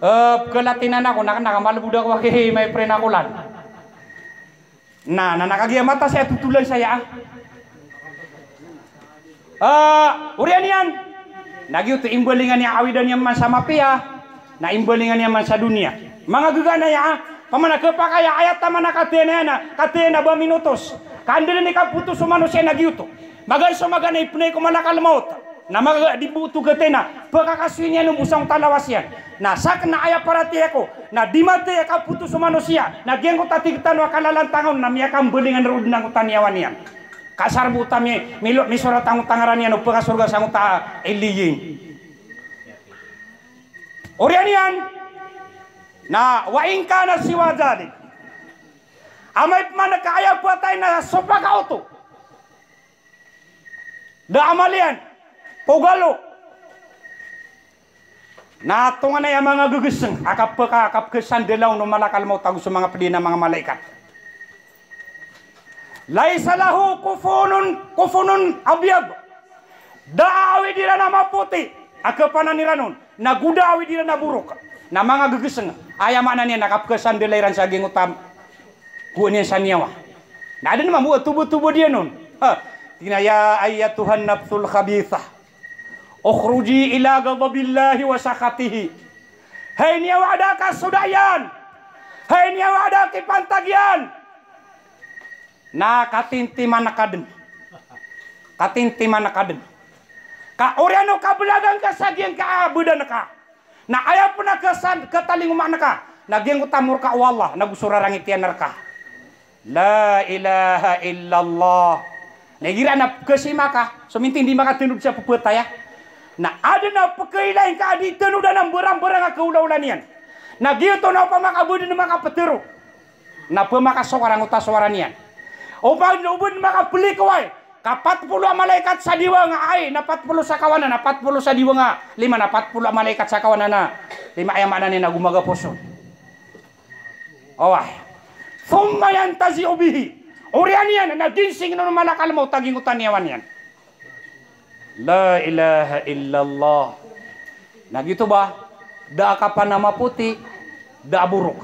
eh, kelatinan ako, na, na, kamalebod ako, aki, my friend ako lan. Na, na, na kagiya mata saya totolan saya, ah. Ah, oriyan iyan. Na giyoto imbalingan iyan, awidan iyan man sa mapiya. Na imbalingan iyan man sa doniya. Manga geganay a, pamana kepakay a aya taman a kateyan iyan a, kateyan a ba minotos. Ka anda den i kapotos o manosiya na giyoto. Magaan so magaan a ipnay ko malakal mawt. Na magaan di bo oto kateyan a, pekakasoy niyan o bo sangkoto a lawas iyan. Na sakn na aya paratiyaya ko, na di matay a kapotos o manosiya. Na giyangkoto a tig tano a kalalantangan on, na miyakambalingan roo den angkoto a niyawa niyan. Kasar bo ta mi, milo, misorat angkoto a ngaran iyan o pkasorga sangkoto a Illiyin. Oriyan iyan, na wa in kana siwa dhalik. Amay pman ka aya phatay na sopak a oto. Da a amal iyan, pogalo. Na tonganay a manga gegeseng a kapeka, kapekesandela on o malakal maut ago so manga ped iyan a manga malaikat. Laisa lahu kufunun, kufunun abyad. Da a awid iran a mapoti a kepanan iran on, na go da a awid iran a borok. Na manga gegeseng, aya maana niyan na kapekesandela iran sa giyangkoto a kowa niyan sa niyawa. Na aden mambo a tobo-tobo diyan on. Ha, tig iyan a, "Ya ayyatuhan nafsul khabithah, ukhruji ila ghadabillahi wa sakhatihi." Hay niyawa a da a kasoda iyan. Hay niyawa a da a kipantag iyan. Na katintiman ka den. Katintiman ka den. Ka oriyan o kabelagan ka sa giyangkai a badan ka. Na aya pen a kesan, ketalingoma ngka, na giyangkoto a morka o Allah, na go so rarangit iyan rka. La ilaha illallah. Na igira na pekesima ka, so mintindi makatenod sa pepatay a. Na aden a pekeilay ngka a di tenodan a mbarang-mbarang a kaola-ola niyan. Na giyoto na opama ka bo den makapetero. Na pemakasowara angkoto a sowara niyan. Opama ka bo den makapelikoway. Ka pat polo a malaikat sa diwang a ai, na pat polo sa kawanan, na pat polo sa diwang a lima, na pat polo a malaikat sa kawanan a lima, aya maana niyan na go magaposon. Oway. Thumma yantazi'u bihi. Oriyan iyan na ginsingn on o malakal maut a giyangkoto a niyawa niyan. La ilaha illallah. Na giyoto ba, da a kapanan a mapoti, da a borok.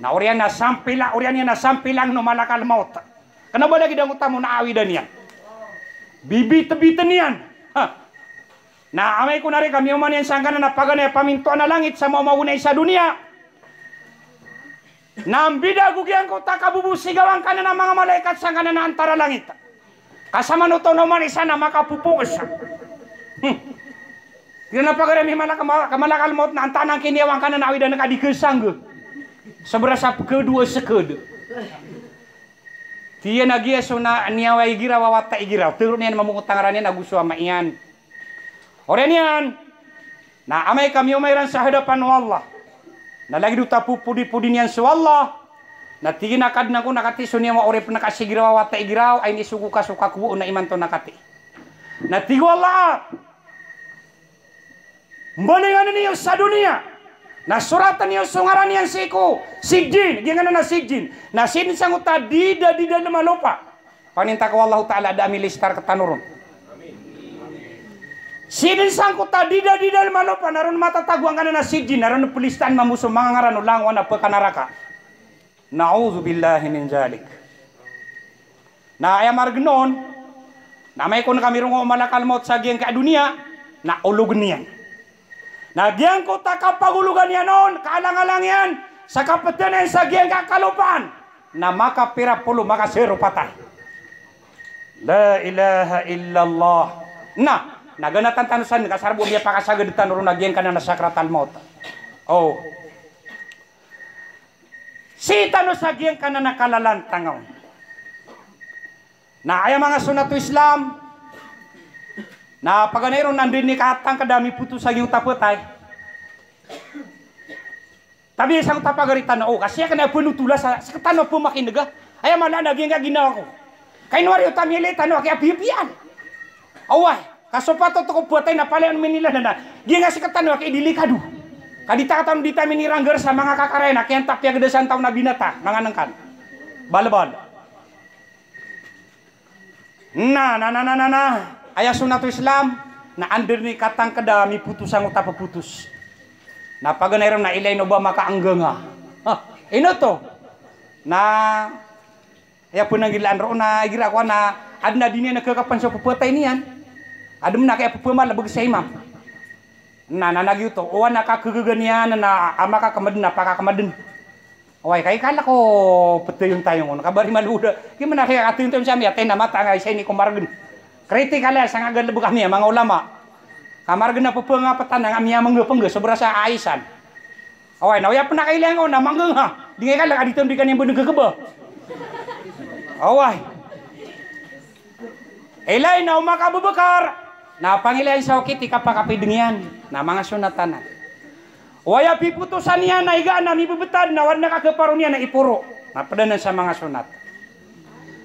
Na oriyan na sampila, oriyan iyan na sampilangn o malakal maut. Kena ba lagid angkoto a mona a awidan iyan. Bibitbitn iyan. Ha. Na amay ko na reka miyaoma niyan sangkanan a paganay a pamintoan a langit sa maoma o gonai sa doniya. Na mbida ago giyangkoto a kabobosigawan kanan a manga malaikat sangkanan a antara langit. Ka samanoto na oman isa na makapopoks. Hmm. Tig iyan a paganay a miyaoma ka ma-, ka malakal maut na antaa anan kiniyawa ngka anan a awidan ka di kesangg. Sobra sa peked o seked. Tig iyan a giya so na niyawa i giraw a wata i giraw. Teroon iyan mambo angkoto a ngaran iyan ago so ama iyan. Oriyan iyan, na amay ka miyaoma iran sa hadapan o Allah, na lagid oto a popodipodi niyan so Allah, na tig iyan a Kadnan ko, na katii so niyawa o oripn ka si giraw a wata i giraw a inisogo ka so kakowa on na imanto na katii. Na tig o Allah, mbalingan iyo sa doniya, na soratn iyo so ngaran iyan sii ko Sijjin, giyangkanan a Sijjin. Na sidn sangkoto a dida, dida lm a lopa. Paninta ko Allahu Ta'ala a da a milistar rktano ron. Sidn sangkoto a dida, dida lm a lopa, na ron matatago angkanan a Sijjin, na ron plistaan mambo so manga ngaran o langowan a pkanaraka. Na'udzubillahi min dzalik. Na aya margn on, na amay kon ka mirongo o malakal maut sa giyangkai a doniya, na ologn iyan. Na giyangkoto a kapagologan iyan on, kaalang-alang iyan sa kaptn iyan sa giyangkai a kalopaan, na makapira polo, makasero patay. La ilaha illallah. Na, na ganatan tano san, ka sa bo miyapakasagad tano ron a giyangkanan a sakratal maut. O. Sii tano sa giyangkanan a kalalantangaw. Na aya manga sunnat o Islam, na paganay ron na anda dn i katangkd a mipotos a giyangkoto a phatay. Tabiya sangkoto a pagari tano, o, ka siya kna a pnotola sa, sktano a pmakin'g a. Aya mala na giyangkai a ginawa ko. Ka ino ari oto a miyailay tano a kiyapiyapiyaan. Oway, ka so patot ko phatay na palaya on minilay na, na giyangkai a sktano a kiyadelikado. Ka di ta katano, di ta miniranggar sa manga kakarayan a kiyantap iyan a da san taw na binatang, manga nengkan. Balbal. Na, na, na, na, na, na. Aya sunnat o Islam, na anda dn i katangkd a mipotos angkoto a ppotos. Na paganay ron na ilay o ba makaangganga. Ha, ino oto? Na aya pnanggilaan roo na igira ko na adn a di niyan khakapan so pphatay niyan. Adn a kaya pphamalbg sa imam. Na, na, na giyoto, o ana kakagaga niyan na a makakmdn na pakakmdn. Oway, kai kala ko ptayon tayo on. Kabari maloda. Ki mana kaya katayon tayo sa miyatay na mata nga isa ini ko margn. Kritikal aya sa nga galbk ami a manga ulama. Ka margn a pphangapetan nga miyamangga-pangga sobra sa aisan. Oway, na oya pn a kailangan na mangga nga. Di nga kala ka di taon di kaniyan bnggkba. Oway. Ilay na o makabebekar, na pangilayan sa okit i kapakapideng iyan, na manga sonat anan. Oway a pipotosan iyan na iga na mibebetad, na o aden a kakeparo niyan na iporo, na ped anan sa manga sonat.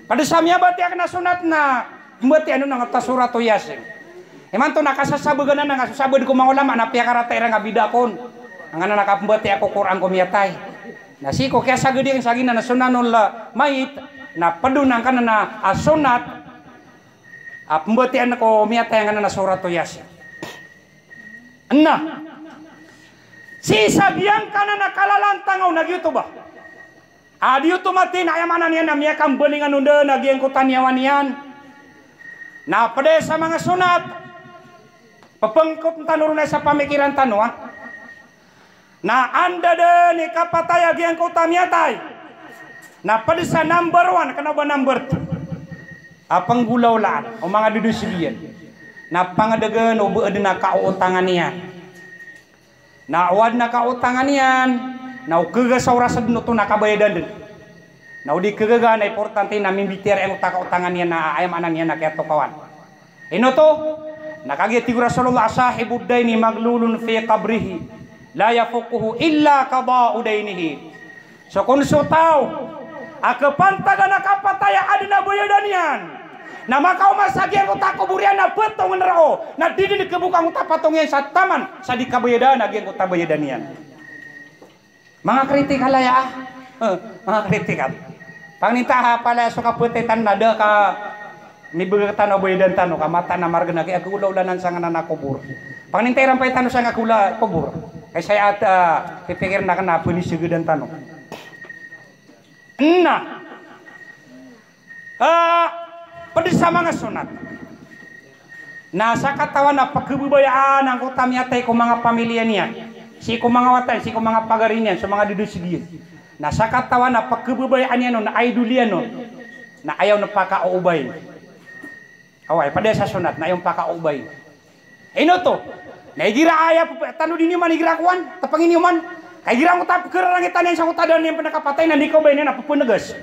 Ped sa miyabatiya aken a sonat na mbatiya anon angkoto a sorat o Yasin. Imanto na kasasabegan anan a so sabed ko manga olama na piyakarata iran a bida kon angkanan a kapembatiya ko Qur'an ko miyatay. Na sii ko kiyasaged iyan sa giyanan a sonanul mayit, na ped on angkanan a sonat a pembatiyaan ko miyatay angkanan a sorat o Yasin. Na sii sa giyangkanan a kalalantangaw na giyoto ba. A di oto mati na aya maana niyan na miyakambalingan on den a giyangkoto a niyawa niyan. Na ped aya sa manga sonat, pepengkot tano ron aya sa pamikiran tano, a. Na anda den i kapatay a giyangkoto a miyatay. Na ped sa number one, kena o ba number two. A penggolawlaan o manga dedeseg iyan. Na pangedegen o ba aden a kaotangan iyan. Na o aden a kaotangan iyan, na o kega sa oras den oto na kabayadan den. Na o di kega na importante na mimbitiyarai angkoto a kaotangan iyan na aya maana niyan na kiyatokawan. Ino oto? Na kagiya tig o Rasulullah, "Sahibud daini maglulun fi qabrihi, la yafukuhu illa qada'u dainihi." So kon so taw a kepantagan a kapatay a aden a bayadan iyan, na makaoma sa giyangkoto a kobor iyan na patongen roo, na di den keboka angkoto a patong iyan sa taman sa di kabayadan a giyangkoto a bayadan iyan. Manga kritikal aya, a. Eh, manga kritikal. Pangninta a palaya so kapatay tano na da ka mibegek tano a bayadan tano ka mataan a maregen a kiyagolawlaan sangkanan a kobor. Pangninta iran pay tano sangkanan a kobor. Kay saya at, ah, pipikiren aken a penisegedan tano. Na, ah, ped sa manga sonat. Na sakatawan a pekebebayaan angkoto a miyatay ko manga pamiliya niyan, sii ko manga wata iyan, sii ko manga pagari niyan, so manga dedeseg iyan. Na sakatawan a pekebebayaan iyan on, na idol iyan on, na aya on pakaoobay. Oway, ped sa sonat na aya on pakaoobay. Ino oto? Na igira aya pe-, tano di niyo man igira kowan, tepengin iyo man. Ka igira angkoto a pekerarangitan iyan sangkoto a da niyan pen a kapatay na di kaobay niyan na pepenegas.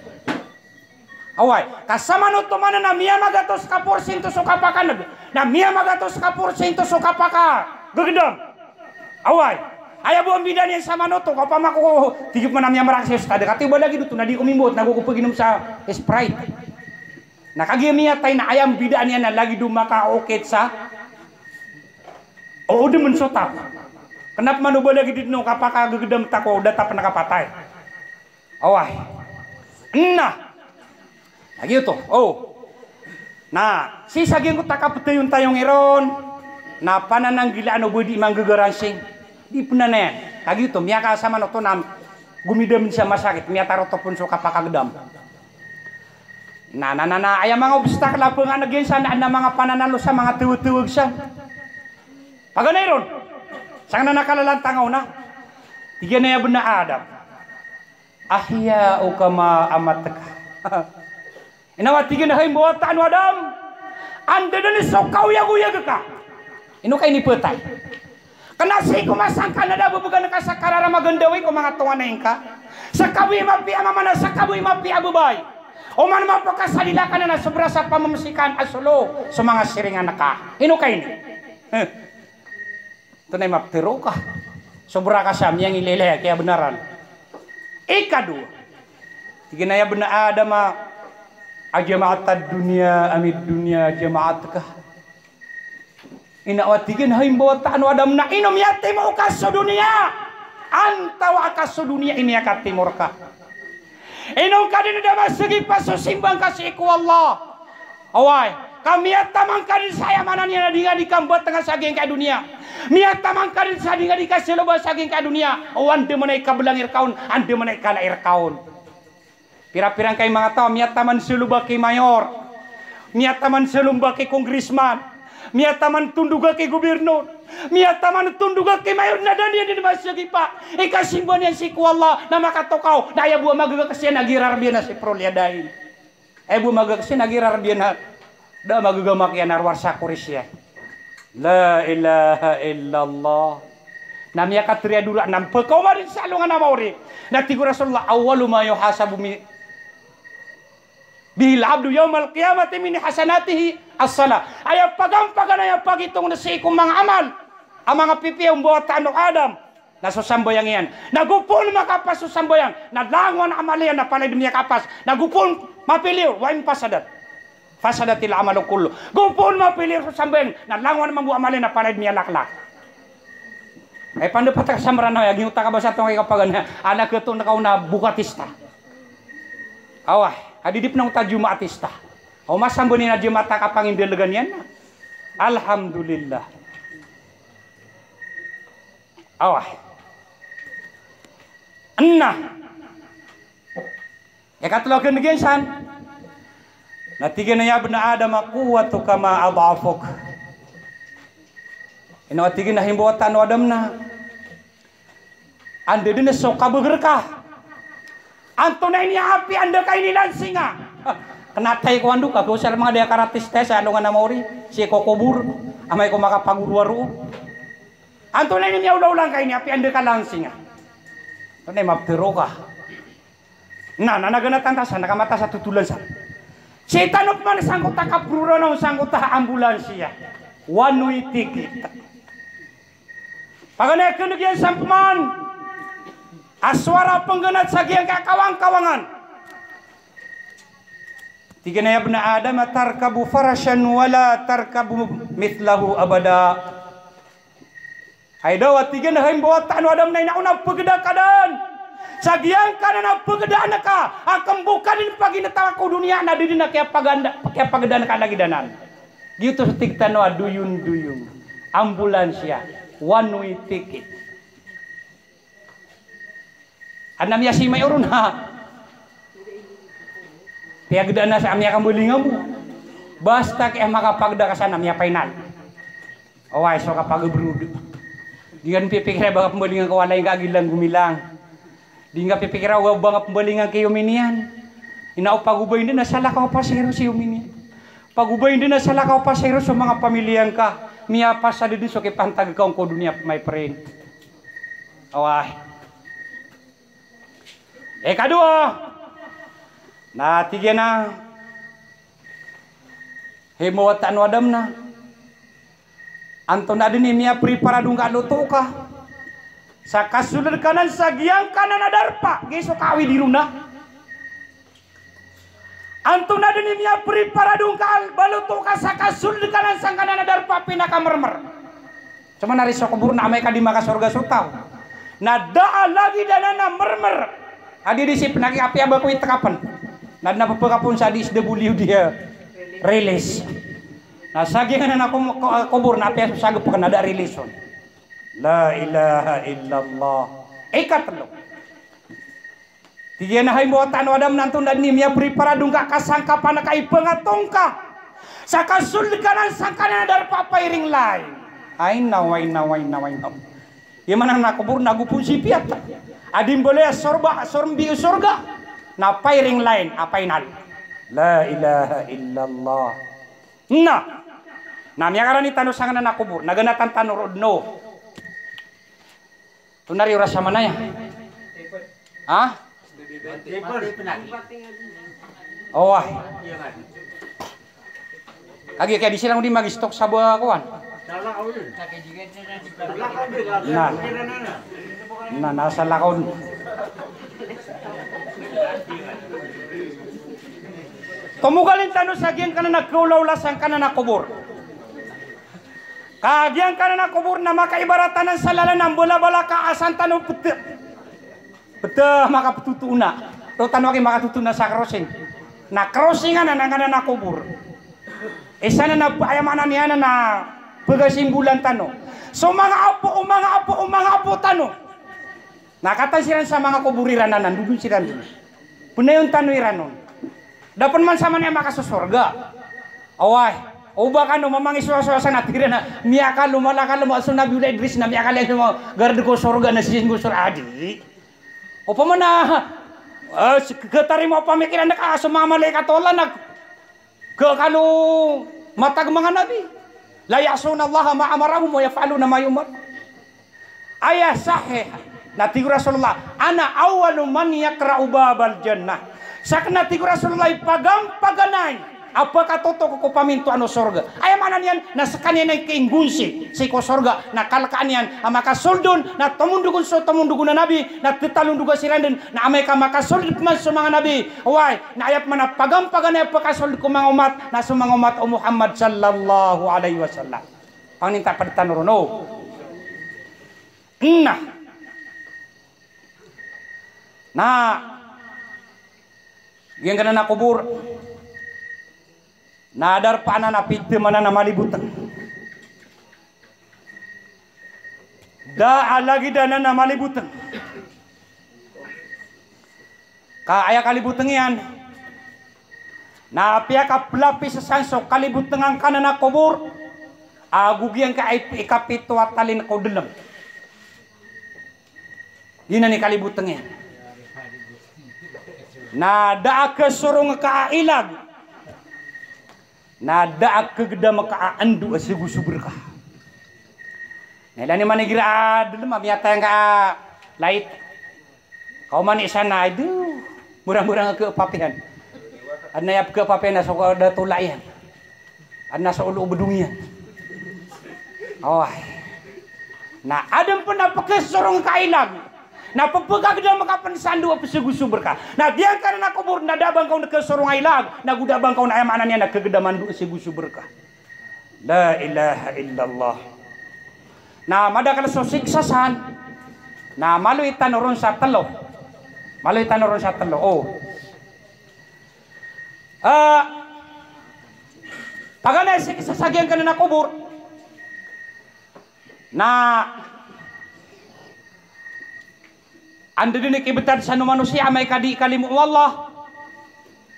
Oway, ka samanoto maana na miyamagatos ka porsinto so kapakaneg, na miyamagatos ka porsinto so kapakagegedam. Oway, aya bo a mbida niyan samanoto, ka opama ko tig iyo pen a miyamarak sii so stad, kati ba lagid oto na di ko mimbowat, na go ko peginom sa Sprite. Na kagiya miyatay na aya mbida niyan na lagid o makaokit sa, o, o demen so taw. Kena pman o ba lagid den o kapakagegedam ta ko data pen a kapatay. Oway. Na lagid oto. O. Na sii sa giyangkoto a kapetayon tayo ngiron, na panananggilaan o ba di manggegaransing. Di pen anan. Lagid oto, miyakasaman oto na gomidamen sa masakit, miyatarotop on so kapakagedam. Na, na, na, na, aya manga obstacle a penganeg iyan san, na manga pananalo sa manga teweteweg san. Paganay ron. Sangkanan a kalalantangaw na. Tig iyan a ya ibna Adam, ahya'uka ma amatka. Ino a tig iyan a hay mbawataan o Adam, anda den so kaoyagoyag ka. Ino ka inipetay. Kena sii ko masa ngka na da bebegan ka sa kararama a gandaway ko manga tonganay ngka. Sa kaboy mapiya a mama na sa kaboy mapiya a babay. Oman mapakasadila ka na na sobra sa pamamsikan a solo so manga siringan ka. Ino ka ini? Heh. Tonaa i maptero ka. Sobra ka sa miyangilaylay a kiyabenaran. Ikadowa. Tig iyan a ya ibna Adam, ajama'tad dunya amid dunya jama'atka. Ino a tig iyan, hay mbawataan o Adam, na ino miyatimo ka so doniya, antawaa ka so doniya i miyakatimo rka. Ino ngka den da masegipa so simba ngka sii ko Allah. Oway, ka miyataman ka den sa aya maana niyan na di nga di ka mbatenga sa giyangkai a doniya. Miyataman ka den sa di nga di ka saloba sa giyangkai a doniya. O, anda man i kabelangi rka on, anda man i kalai rka on. Pira-pira ngkai manga taw a miyataman saloba ki mayor, miyataman saloba ki congressman, miyataman tondoga ki gobirnor, miyataman tondoga ki mayor na da niyan den masegipa i kasimba niyan sii ko Allah na makatokaw, na aya bo a magegek iyan a girarab iyan a si Prolyadain. Aya bo a magegek iyan a girarab iyan a da a magegek iyan a rowar sa Korisya. La ilaha illallah. Na miyakateri a dora na mpekaoma den sa alongan a maori. Na tig o Rasulullah, awwalu ma yuhasabu mi-, bihil abdu yawmal qiyamati min hasanatihi as-salah. Aya pagampagan, aya pagitong na sii ko manga amal a manga pipiya o mbawataan o Adam na so sambayang iyan. Na go poon makapas so sambayang na langon amal iyan na palaya dn miyakapas. Na go poon mapiliyo, wa in fasadat, fasadatil amalu kullu. Go poon mapiliyo so sambayang na langon mambo amal iyan na palaya dn miyalaklak. Ay, panda pata ka sa Mranaw, aya giyangkoto a kabasa tong ikapagan, anak ito na kaona bukatista. Awa, adi di pn angkoto a Jumaatista. O masambani na Jumaat a kapangindalagan iyan na. Alhamdulillah. Awa. Enna. Ikatlo a kndg iyan san. Na tig iyan a ya ibna Adam, quwwatuka ma ad'afuk. Ino a tig iyan a hay mbawataan o Adam na anda dn so kabagr ka. Antonaa ini a apiya anda ka inilansinga. Ah, kna a tay ko ando ka, go sa manga di a karatista sa alongan a maori, sii ko kobor, amay ko makapagorowaro. Antonaa ini miyaolaola ngka ini a apiya anda ka lansinga. Antonaa i maptharo ka. Na, na, na ganatan ta san, na kamataas a totolan san. Sii tano pman sangkoto a kaproranaw sangkoto a ambulansiya. One way ticket. Paganay a kndg iyan san pman a sowara a pnggnat sa giyangkai a kawangkawangan. Tig iyan a ya ibna Adam, tarkabu farashan wa la tarkabu mithlahu abada. Hay daw, a tig iyan a hay mbawataan o Adam, na ino a pgda ka dn sa giyangkanan a pgdaan ka a kmboka dn pagintaw ko doniya na di dn a kiyapaganda, kiyapagdaan ka lagid anan. Giyoto so tig tano a doyondoyong, ambulansiya, one way ticket. Adn a miyasimay o ron, ha. Piyagdaan a sa miyakambalingan bo. Basta kiya makapagda ka san na miyapainal. Oway, so kapagabrod. Di ngka pipikira ba kapmbalingan ka, walay ngka a gilang gomilang. Di ngka pipikira o ba ngka pmbalingan ki Yomi niyan. Ino o pagobayn dn a salakaw a pasahero si Yomi niyan. Pagobayn dn a salakaw a pasahero so manga pamilya ngka. Miyapasad dn so kipantag ka on ko doniya, my friend. Oway. Ikadowa, na tig iyan a hay mbawataan o Adam na antonaa dn i miyapriparado ngka a loto ka sa kasold kanan sa giyangkanan a darpa, giya so kaawid iron na. Antonaa dn i miyapriparado ngka a baloto ka sa kasold kanan sangkanan a darpa a pinakamrmr. Samanaya so kobor na amay ka di makasorga so taw na da a lagid anan a mrmr. Adi di sii pn a kiyapiya ba ko itkapn. Na adn a ppakapon sa D S W D a release. Na sa giyangkanan a kom-, ko-, kobor na apiya so sagpk na da a release on. La ilaha illallah. Ikatlo. Tig iyan a hay mbawataan o Adam na antonaa dn i miyapriparado ngka a kasangkapan ka a ipangatong ka sa kasold kanan sangkanan a darpa a firing line. Ay naw, ay naw, ay naw, ay naw. Aya maana na kobor na go pn sii piyat a di mbaloy a sorba, sormbi o sorga na firing line a final. La ilaha illallah. Na, na miyakarani tano sangkanan a kobor, na ganatan tano roo dn o Tonaa i oras a manaya? Ha? Oway. Kagiya kiya di siran o di mag-stock sa ba kowan. Na. Na, na, salakaw on. Tomogalin tano sa giyangkanan a kaolaola sangkanan a kobor. Ka giyangkanan a kobor na makaibarat anan sa lalan a mbalabalaka a san tano pte-, pte makaptotoona. Roo tano aki makatotoona sa crossing. Na crossing anan angkanan a kobor. Isa anan a, aya maana niyan na pagasimbolan tano. So manga apo, o manga apo, o manga apo tano. Na katan siran sa manga kobor iran anan, dodon siran dn. Pnayon tano iran on. Da pn man sa manaya makasosorga. Oway. O ba kano mamangisowasowa sa na tig iran a miyakalo, malakalo, ma so Nabiullah Idris na miyakalo iyan so manga gard ko sorga na sisii ko sorga, adi. Opama na, eh, s-, katarima o pamikiran ka a so manga malaikat o Allah na Ka kalo matag manga nabi. La ya'sunallaha ma amarahum wa yaf'aluna ma yu'mar. Aya sahih. Na tig o Rasulullah, "Ana awwalu man yaqra'u babal jannah." Sakn a tig o Rasulullah i pagampaganay a pkatotok ko pamintoan o sorga. Aya maana niyan na skaniyan i kinggonsi sii ko sorga, na kalkaan iyan a makasold on, na tomondog on so tomondog on a nabi, na tetalondog a siran dn, na amay ka makasold pman so manga nabi. Oway, na aya pman a pagampaganay a pkasold ko manga omat, na so manga omat o Muhammad sallallahu alaihi wasallam. Pangninta pd tano ron, o. Na. Na giyangkanan a kobor na darpa anan a pithamanan a malibotng. Da a lagid anan a malibotng. Ka aya kalibotng iyan na apiya ka plapis san so kalibotng angkanan a kobor, ago giyangkai a ip-, ikapito a talin ko dlm. Giyanan i kalibotng iyan. Na da a khasorong ka a ilag. Na da a khagdam ka a ndo a sgosob rka. Na ilay niyo man igira a dlm a miyatayang ka a lait. Ka oman i isa na, ido, mora-mora nga khapapiyan. Adn a aya pkhapapiyan na so da tola iyan. Adn a so olo o bdong iyan. Oway. Na adn pn a pkhasorong ka a ilag. Na pphagdam ka pn sa ndo a psgosob rka. Na giyangkanan a kobor na da a ba ngka on khasorong a ilag. Na go da a ba ngka on, aya maana niyan na khagdam a ndo a sgosob rka. La ilaha illallah. Na madakl so siksa san. Na maloy tano ron sa tlo. Maloy tano ron sa tlo. O. Ah, paganay a siksa sa giyangkanan a kobor. Na anda dn i kibtad san o manosiya amay ka di kalimo o Allah.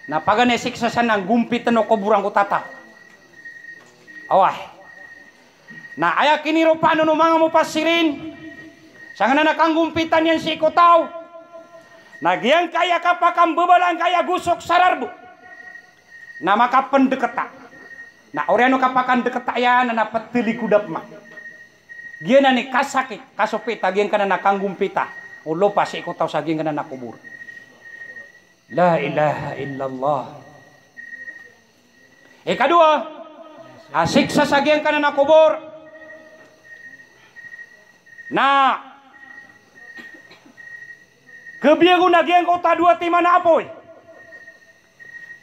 Na paganay a siksa san na nggompitn o kobor angkoto a taw. Oway. Na aya kiniropaan o manga mufassirin, sangkanan a kanggompitan iyan sii ko taw, na giyangkaya kapakambabala angkaya gosok sa rarbo. Na makapndkt a. Na oriyan o kapakandkt a iyan na pthalikod a pman. Giyanan i kasakit, kasopit a giyangkanan a kanggompita o lopa sii ko taw sa giyangkanan a kobor. La ilaha illallah. Ikadowa a siksa sa giyangkanan a kobor na khabiyago na giyangkoto a dowa timan a apoy.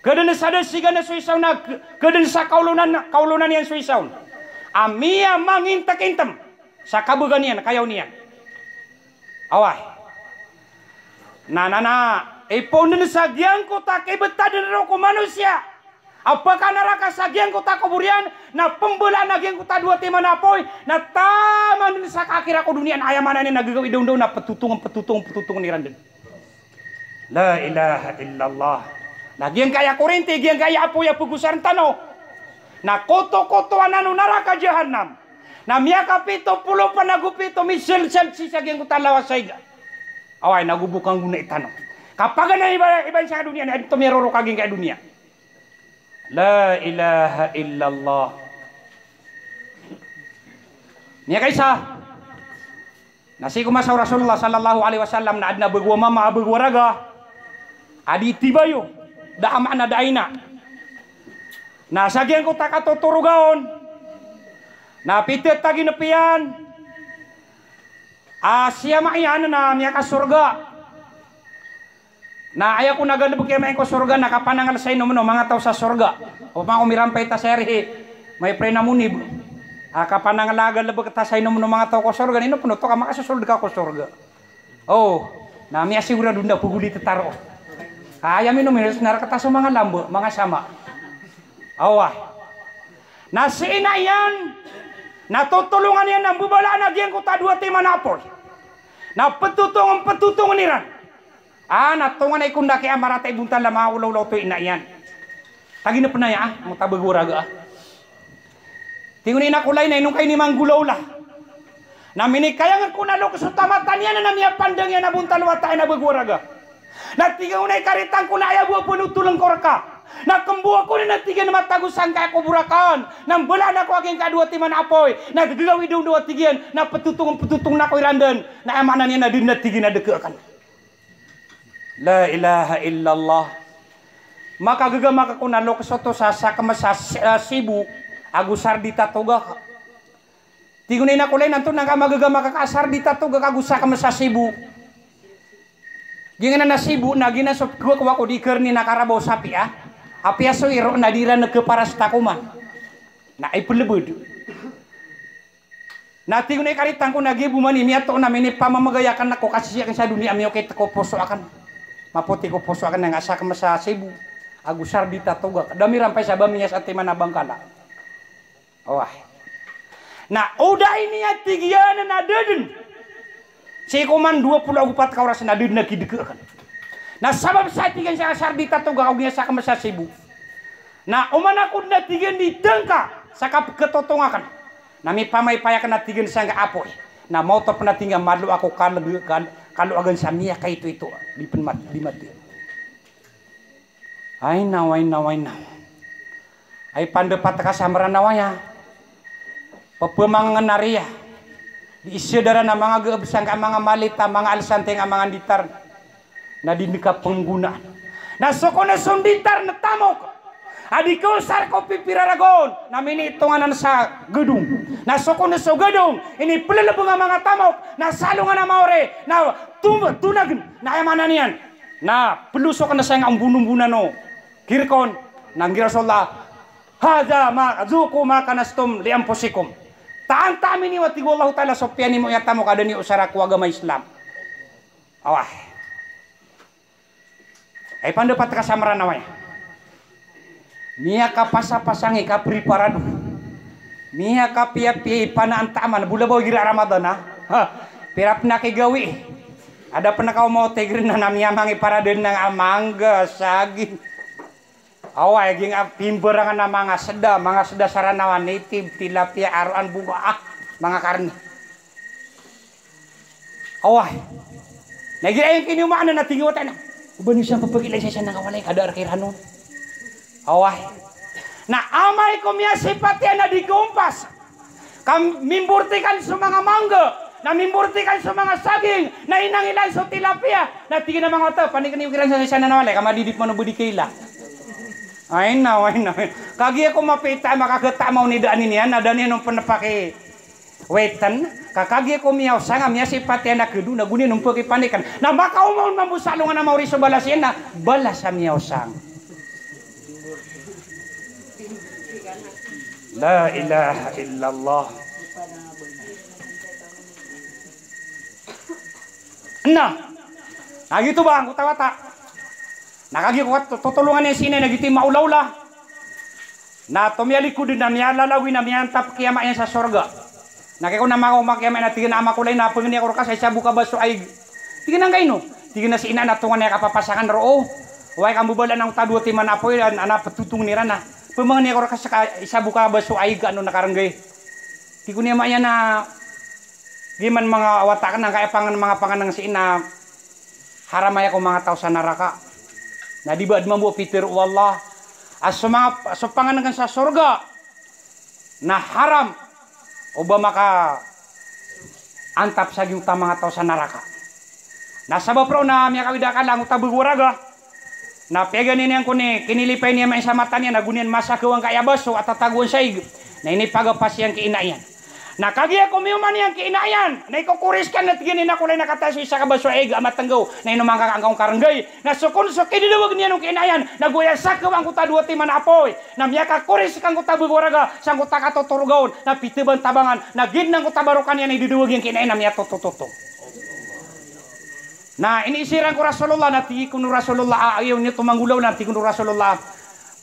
Kdn sa da sigan so isa on na k-, kdn sa kaolonan, kaolonan iyan so isa on a miyamangintkintm sa kabgan iyan, kayaw niyan. Oway. Na, na, na, ipoon dn sa giyangkoto a kibtad dn roo ko manosiya a pkanaraka sa giyangkoto a kobor iyan, na pmbalaan a giyangkoto a dowa timan a apoy, na taman dn sa kakira ko doniya, na aya maana niyan na gagaw i dawndaw na ptotong, ptotong, ptotong iran dn. La ilaha illallah. Na giyangkaya korinti, giyangkaya apoy a pagosarn tano na kotokotowan o naraka jahannam. Na miyakapito polo pn ago pito misalsal sii sa giyangkoto a lawas a iga. Oway, na go bo kanggonai tano. Kapaganay iba, iba sa doniya, na ito miyaroro ka giyangkaya doniya. La ilaha illallah. Miyakaisa. Na sii ko masa o Rasulullah sallallahu alaihi wasallam na adn a bago a mama, a bago a raga a di tibayo, da a ama na da a ina. Na sa giyangkoto a katotoroga on na pithataginp iyan a si ama iyan na miyakasorga. Na aya kon a galbk iyan main ko sorga na kapanangl sa inomn o manga taw sa sorga. Opama ko mirampay ta sa aya rihi, my friend a Monib. A kapanangl a galbk ta sa inomn o manga taw ko sorga, na ino pn oto ka makasosold ka ko sorga. O, na miyasigurado na pgolit ta roo. Ka aya minom iyan sa naraka ta so manga lamba, manga sama. Awa. Na si ina iyan na totolongan iyan a mbabalaan a giyangkoto a dowa timan a apoy. Na ptotongn, ptotongn iran. A, na tonganay ko ndakay a marata i bontal a maolaola oto i ina iyan. Tagina pn aya a, mota bago a raga a. Tig o ina ko lay, na ino ka ini manggolaola? Na minikayang ko na loks o tamata niyan na miyapandang iyan a bontal o wata iyan a bago a raga. Na tig o ina, ikaritan ko na aya bo a panotoln ko rka. Na kmbawa ko na, tig iyan, matago sangkaya kobor akn. Na mbalaan ako a giyangkaya dowa timan a apoy. Na gagaw i dawndaw a, tig iyan, na ptotongn, ptotongn ako iran dn. Na aya maana niyan na di na, tig iyan, a dka akn. La ilaha illallah. Makagaga maka ko na lokes oto sa sakmes a, ah, Cebu ago sardita togak. Tig o ina ko lay, antonaa ka magaga maka ka sardita togak ago sakmes a Cebu? Giyangkanan a Cebu na giyanan so pekowaa ko di kerni na karabaw sa apiya. Apiya so iro na di iran keparas takoman. Na ipelebed. Na tig o ina i karitang ko na giya bo man i miyatoon ami, inipamamegay aken ko kasisiyaken sa doniya, miyoket ko poso aken. Mapoti ko poso aken na nga sakmes a Cebu ago sardita togak. Da mirampay sa ba miyas a timan a Bangkala. Oway. Na o da ini a tig iyan na da den. Sii ko man dowa polo ago pat ka oras na da den a kideke aken. Na sabap sa tig iyan sa sardita togak ago giya sakmes a Cebu. Na oman ako den a tig iyan di tengka sa kapeketotong aken. Na mipamaypay aken a tig iyan sangkai a apoy. Na maoto pen a tig iyan a malo ako kal-, kal-, kaloagan sa miyakaitoito. Di pen mat-, di mati. Ay naw, ay naw, ay naw. Ay pandepat ka sa Meranaw aya. Pepemangen a riya. Di isa dara na manga gaeb sangka manga malita, manga alsante nga manga nditar. Na di nika penggonaan. Na so ko na so nditar na tamok. A di ko sar ko pipira ragon. Na minitonganan sa gedong. Na so ko na so gedong. Inipelelebeng a manga tamok. Na salongan a maori. Na tum-, tonagen. Na aya maana niyan. Na pelosoken sa nga ombonombonan o kirkon, na nggiraw so Allah, "Hadha ma, dhuqu ma kanaztum li anfusikum." Taan ta ami niyo, a tig o Allahu Ta'ala, so piyanimo iyan tamok a da niyo osara ko agama Islam. Awah. Ay pandepat ka sa Meranaw aya. Miyakapasapasang i kapriparado. Miyakapiyapiya i panaan taman, bolabaw igira Ramadan, ha? Ha. Pira pen a kigawii. Ada pen a kaoma o tigren na miyamangiparado na nga mangga, saging. Away, giyangkai a pimbarangan a manga seda, manga seda sa Ranaw a native, tilapia, aroan, boga, ah, manga karni. Away. Na igira iyan kiniyomaan na tig iyan wata na, o ba niyo san pepegilay sa isa na nga walay ka da a rek iran on. Away. Na amay ko miyasipat iyan na di gompas. Ka mimbortikan so manga mangga, na mimbortikan so manga saging, na inangilan so tilapia, na tig iyan a manga wata, paniken iyo kiran sa isa na walay, ka madidip mano bo di kaila. Ay naw, ay naw. Kagiya ko mapita makaketa maw ni daan iniyan, na da niyan on pen paki Wetan, ka kagiya ko miyaosang a miyasipat iyan a kedo, na go niyan on pekipanikan. Na makaoma on mambo sa alongan a maori so balas iyan na balas a miyaosang. La ilaha illallah. Na, na giyoto ba angkoto a wata. Na kagiya ko kat-, totolongan iyan si inay na giyoto i maolaola. Na tomiyalikod na miyalalagoy na miyaantap ki ama iyan sa sorga. Na kagiya ko na makaoma ki ama iyan na tig iyan a, "Ama ko lay, na pengeni ako reka sa isa bo ka baso a ig." Tig iyan a, "Angkaino?" Tig iyan a, "Si ina na tonganay a kapapasangan roo. Oway ka mbebalaan angkoto a dowa timan a apoy, an-, ana petotong iran na. Pemangeni ako reka sa ka-, isa bo ka baso a ig ka ano na karengge." Tig o ni ama iyan a, "Giya man manga wata aken, angkaya pangan-, manga panganeng si ina, haram aya ko manga taw sa naraka. Na di ba aden mambo a pitero o Allah a so manga, so panganeng sa sorga na haram o ba makaantap sa giyoto a manga taw sa naraka." Na sabap roo na miyakawid a akal angkoto a bego a raga. Na piyaganay niyan ko ni, kinilipay niyan ma iyan sa mata niyan, na go niyan masagaw angkaya baso a tatagoan sa ig. Na inipagapas iyan ki ina iyan. Na kagiya ko miyoman iyan ki ina iyan, na ikokoris ka na tig iyan a, "Ina ko lay, na kataya so isa ka baso a ig a matenggaw, na inoman ka angka on karengge." Na so kon so kidedawag niyan on ki ina iyan, na go aya sagaw angkoto a dowa timan a apoy. Na miyakakoris ka angkoto a bego a raga, sangkoto a katotoroga on, na pitebantabangan, na giyanan angkoto a barokan iyan a idedawag iyan ki ina iyan na miyatotototo. Na iniisiran ko Rasulullah, na tig kon o Rasulullah, "A, aya niyo oto manggolawla?" Na tig kon o Rasulullah,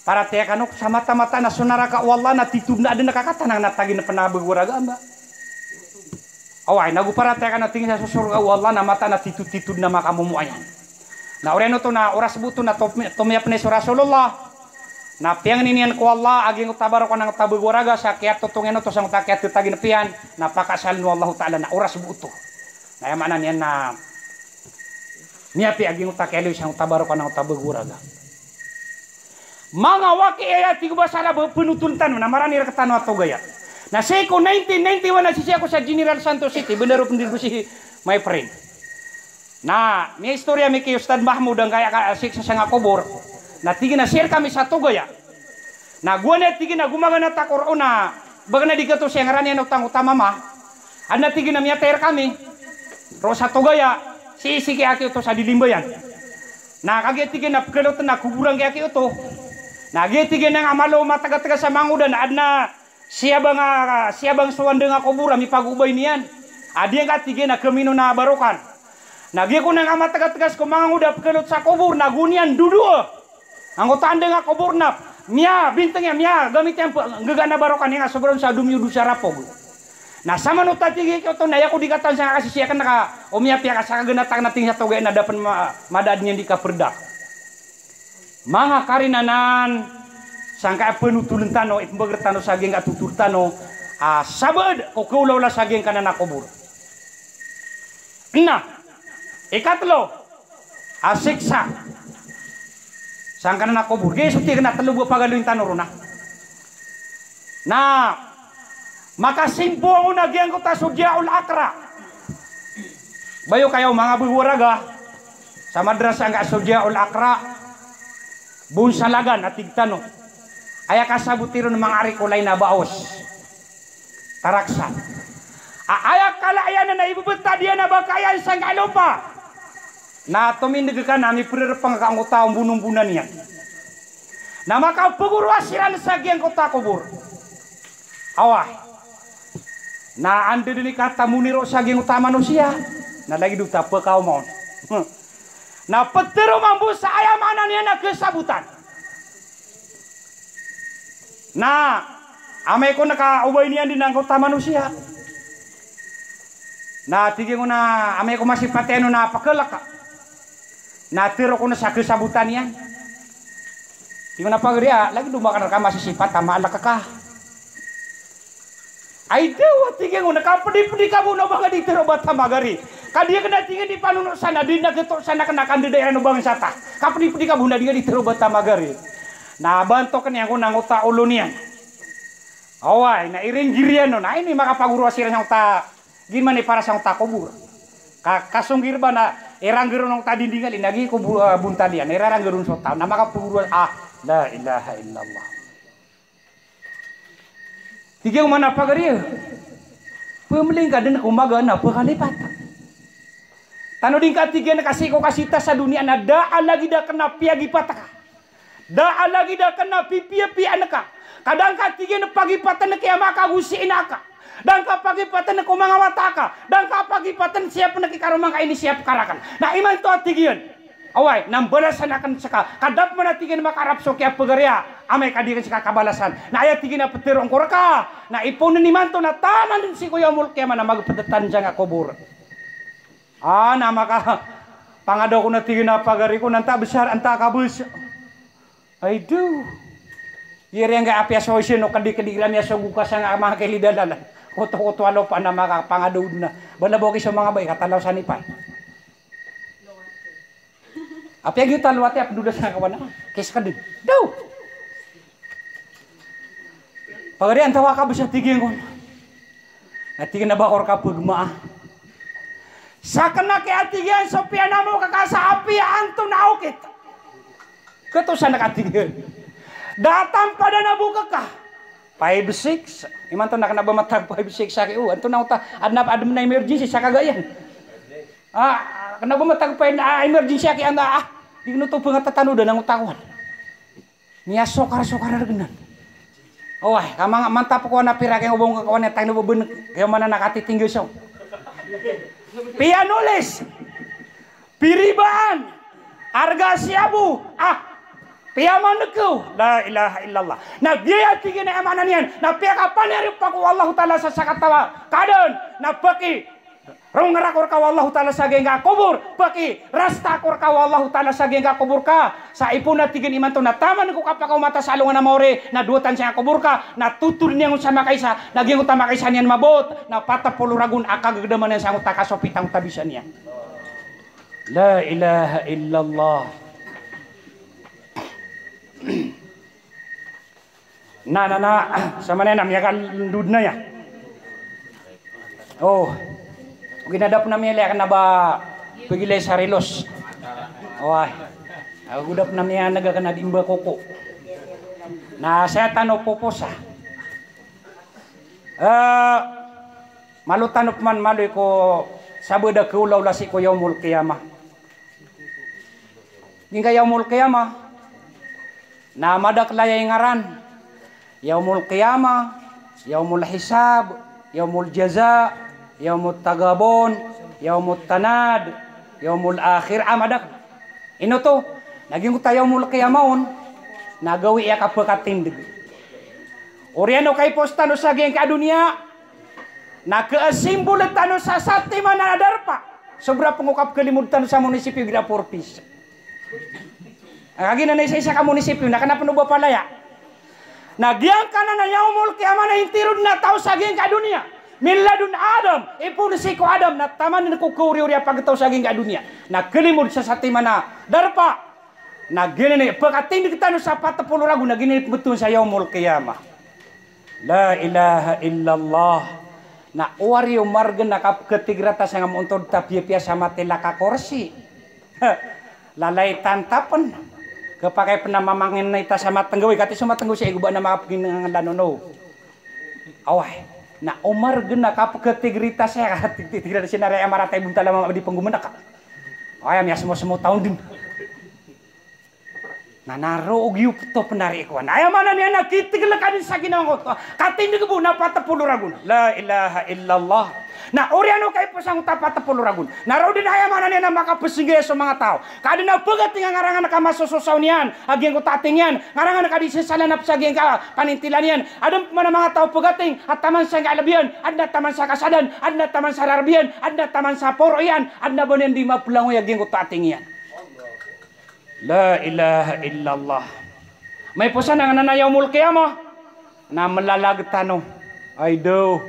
"Paratiyaya kano sa mataan-mataan a so naraka o Allah na titho den a aden a kakatanang na tagiyan pen a bego a raga, amba." Oway, na go paratiyaya kano, tig iyan, sa so sorga o Allah na mataan a titho-titho den a makamomoayan. Na oriyan oto na oras bo oto na tom-, tomiyap na so Rasulullah. Na piyangni niyan ko Allah a giyangkoto a barokan angkoto a bego a raga sa kiyatotong iyan oto sangkoto a kiyatetag iyan piyan, na pakaasal o Allahu Ta'ala, na oras bo oto. Na aya maana niyan na miyapiya a giyangkoto a kiyaaloy sangkoto a barokan angkoto a bego a raga. Manga waki aya, tig o ba sa Arab, penoton tano, na marani rektano a togaya. Na sii ko nineteen ninety-one na sisii ako sa General Santos City, bendaro pendiri ko sii, my friend. Na miyaistoriya mi ki Ustadh Mahmoud angkaya ka, sii sa sanga kobor. Na tig iyan a sii rkami sa Togaya. Na gowani a tig iyan a gomaganat ako roo na ba kna di kato sii ngaran iyan o tangko ta mama. Adn a tig iyan a miyatay rkami roo sa Togaya, sii sii ki aki oto sa Dilimbayan. Na kagiya tig iyan a pkhalotn a koboran ki aki oto. Na giya tig iyan a malo matgatgas a mangoda na adn a siyabang a, siyabang so andang a kobor a mipagobay niyan. A di angka tig iyan a khamino na Barokan. Na giya kon angka matgatgas ko manga ngoda a pkhalot sa kobor na go niyan dodoa. Angkoto a andang a kobor na miyabintang iyan, miyagamit iyan, nggaga na Barokan iyan a sobrang sa domiyodo sa rapog. Na samanoto a tig iyan oto na aya ko di katawan sangka kasisiyakan ka o miyapiya ka sa kaganatan a tig iyan sa Togaya na da pn ma-, madad niyan di kaprdak. Manga karinanan, sangkai a phanotoln tano, ipmbagr tano sa giyangkai a thotol tano a sabaad ko kaolaola sa giyangkanan a kobor. Na ikatlo a siksa sangkanan a kobor. Giya so tig iyan a tlo bo a pagaloyn tano ron a. Na makasimpong on a giyangkoto a Shuja'ul Aqra. Bayo kayo manga bego a raga sa madrasa angka Shuja'ul Aqra, Bonsalagan a tig tano. Aya kasaboti ron manga ari ko lain a Baos, Taraksan. A, aya kala iyan na ibebetad iyan a baka iyan sangkai a lopa. Na tomindg ka na miprerepang ka angkoto a ombon-ombonan iyan. Na makapagoroa siran sa giyangkoto a kobor. Oway. Na anda dn i katamoni roo sa giyangkoto a manosiya. Na lagid oto a pkaoma on. Na ptharoa mambo sa aya maana niyan a kasabotan. Na amay ko na kaobay niyan dn angkoto a manosiya. Na tig iyan on a amay ko masipat iyan on a pkhalk. Na tharo ko na sa kasabotan iyan. Tig iyan a pagari a, lagid o ba kna rka masisipat a maalk ka. Ay daw, a tig iyan on a kapdipdi ka bo na ba nga di tharo o ba ta magari. Ka di kna tig iyan di panono san a di na gato san a kna kandada iran o bangsa ta. Kapdipdi ka bo na di nga di tharo o ba ta magari. Na bantokan iyan ko na angkoto a olo niyan. Oway, na iringgir iyan on. Na ini makapagoroa siran sangkoto a Giya man i para sangkoto a kobor. Ka, kasonggir ba na irangger on angkoto a dinding a linaw, giya ko bo-, ah, bontal iyan, irarangger on so taw, na makaporo, ah, la ilaha illallah. Tig iyan man a pagari, pmling ka dn ko magaan a pkalipat. Tanodi ngka tig iyan ka sii ko kasita sa doniya na da a lagid a kna piyagipat ka. Da a lagid a kna pipiyapiyaan ka. Ka da ngka tig iyan pagipatn ki a makagosi ina ka. Da ngka pagipatn ko manga wata ka. Da ngka pagipatn siyap na ki karoma ngka inisiyap ka rakn. Na imanto a tig iyan. Oway, na mbalasan akn ska. Ka da pman a tig iyan makaarap so kiyapagariya. Amay ka di akn ska kabalasan. Na aya tig iyan a ptharoon ko rka. Na ipoon imanto na taman dn sii ko yawmul qiyamah na magpdtan sangka kobor. Ah, na maka, pangadaw ko na tig iyan a pagari ko, na antaa bsar, antaa ka bs. Ay do. Iyari angkai a apiya so isin o kadi-kadi iran iya so goka sangka manga kilidalalan. Koto-koto a lopa na maka pangadaw dn a. Bala bo ki so manga bai katalaw sa nipay. Apiya giyoto a lowat iyan a pndoda sangka kawan a kiskdn. Daw. Pagari, antaa ka bs a tig iyan kon. Na tig iyan a ba ko rka pgmaa. Sakn a kiya tig iyan so piyanamok ka sa apiya antonaa okit. Katosan ka tig iyan. Da a tampadan a bok ka. Five six. Imanto na kna ba matag five six aki, o, antonaa ota, adn a, adn a emergency sa kagayan. Ah, kna ba matag pa, ah, emergency aki anda, ah. Di kna oto pngatatanodan angkoto a kowan. Miyasokar-sokar a rgnan. Oway, ka manga mantap ko ana pirak iyan o ba ngka kawan iyan tangno ba bn, kaya mana na katitinggasaw. Piyanolis. Piribaan. Arga siyabo. Ah. Piyamankaw. La ilaha illallah. Na giya tig iyan a aya maana niyan. Na piyakapaniyarip ako o Allahu Ta'ala sa sakataw a kaadn. Na paki Rong rako rka o Allahu Ta'ala sa giyangka a kobor, paki rasta ko rka o Allahu Ta'ala sa giyangka a kobor ka. Sa ipoon a tig iyan imanto na taman ko kapakaoma ta sa alongan a maori, na dowatan sangka kobor ka, na totol iyan on sa makaisa, na giyangkoto a makaisa niyan mabot, na pat polo ragon a kagagdaman iyan sangkoto a kasopi tangkoto a bisa niyan. La ilaha illallah. Na, na, na, sa manay na miyakandod na iya. O. Ginadap na miyalaya kna ba pagilay sa rilos. Oway. Ago da pn a miyaneg akn a di mbakoko. Na saya tano poposa. Eh, malo tano pman maloy ko sabaad a kaolaola sii ko Yawmul Qiyamah. Giyangkai Yawmul Qiyamah na madakl aya ingaran. Yawmul Qiyamah, Yawmul Hisab, Yawmul Jaza, Yawmut Taghabun, Yawmut Tanad, Yawmul Akhir, a madakl. Ino oto? Na giyangkoto a Yawmul Qiyamah on na gawii a kapakatindg. Oriyan o kaipos tano sa giyangkai a doniya, na kaasimbol tano sa satiman a darpa. Sobra pn ko kapkalimod tano sa munisipyo igira porpis. Kagiya na isa-isa ka munisipyo, na kna pn o ba palaya. Na giyangkanan a Yawmul Qiyamah na intiro dn a taw sa giyangkai a doniya. Min ladun Adam, ipoon sii ko Adam, na taman dn ko kaoriori a pagtaw sa giyangkai a doniya. Na kalimod sa satiman a darpa. Na giyanan i pkatindg tano sa pat polo ragon, na giyanan i pmbtowan sa Yawmul Qiyamah. La ilaha illallah. Na owari o margn a kapkhatig rata sangka montod ta piyapiya sa matilak a korsi. Lalay tantapn. Khapakay pn a mamangin na ita sa matnggaw, i kati so matnggaw sii go ba na makapginangan lanono. Away. Na o margn a kapkhatig rita saya, tig, tig, tig rata sii na ray a marata i bontal a mama di pnggomanaka. Away, a miyasmosmo taw dn. Na, na roo giyo pto pn a ri kowan. Aya maana niyan na kitigl ka dn sa ginawa ngkoto. Katindg bo na pat polo ragon. La ilaha illallah. Na oriyan o kaipos angkoto a pat polo ragon. Na roo dn aya maana niyan na makapsinggaya so manga taw. Ka adn a pgating a ngarangan ka masososaw niyan a giyangkoto a ating iyan. Ngarangan ka di sesalanap sa giyangka panintilan iyan. Adn pman a manga taw pgating a taman sa ngka lb iyan. Adn a taman sa kasadan. Adn a taman sa rarb iyan. Adn a taman sa poro iyan. Adn a ba niyan di maplangoy a giyangkoto a ating iyan. La ilaha illallah. Maiposan angkanan a Yawmul Qiyamah na mlalag tano. Ay daw,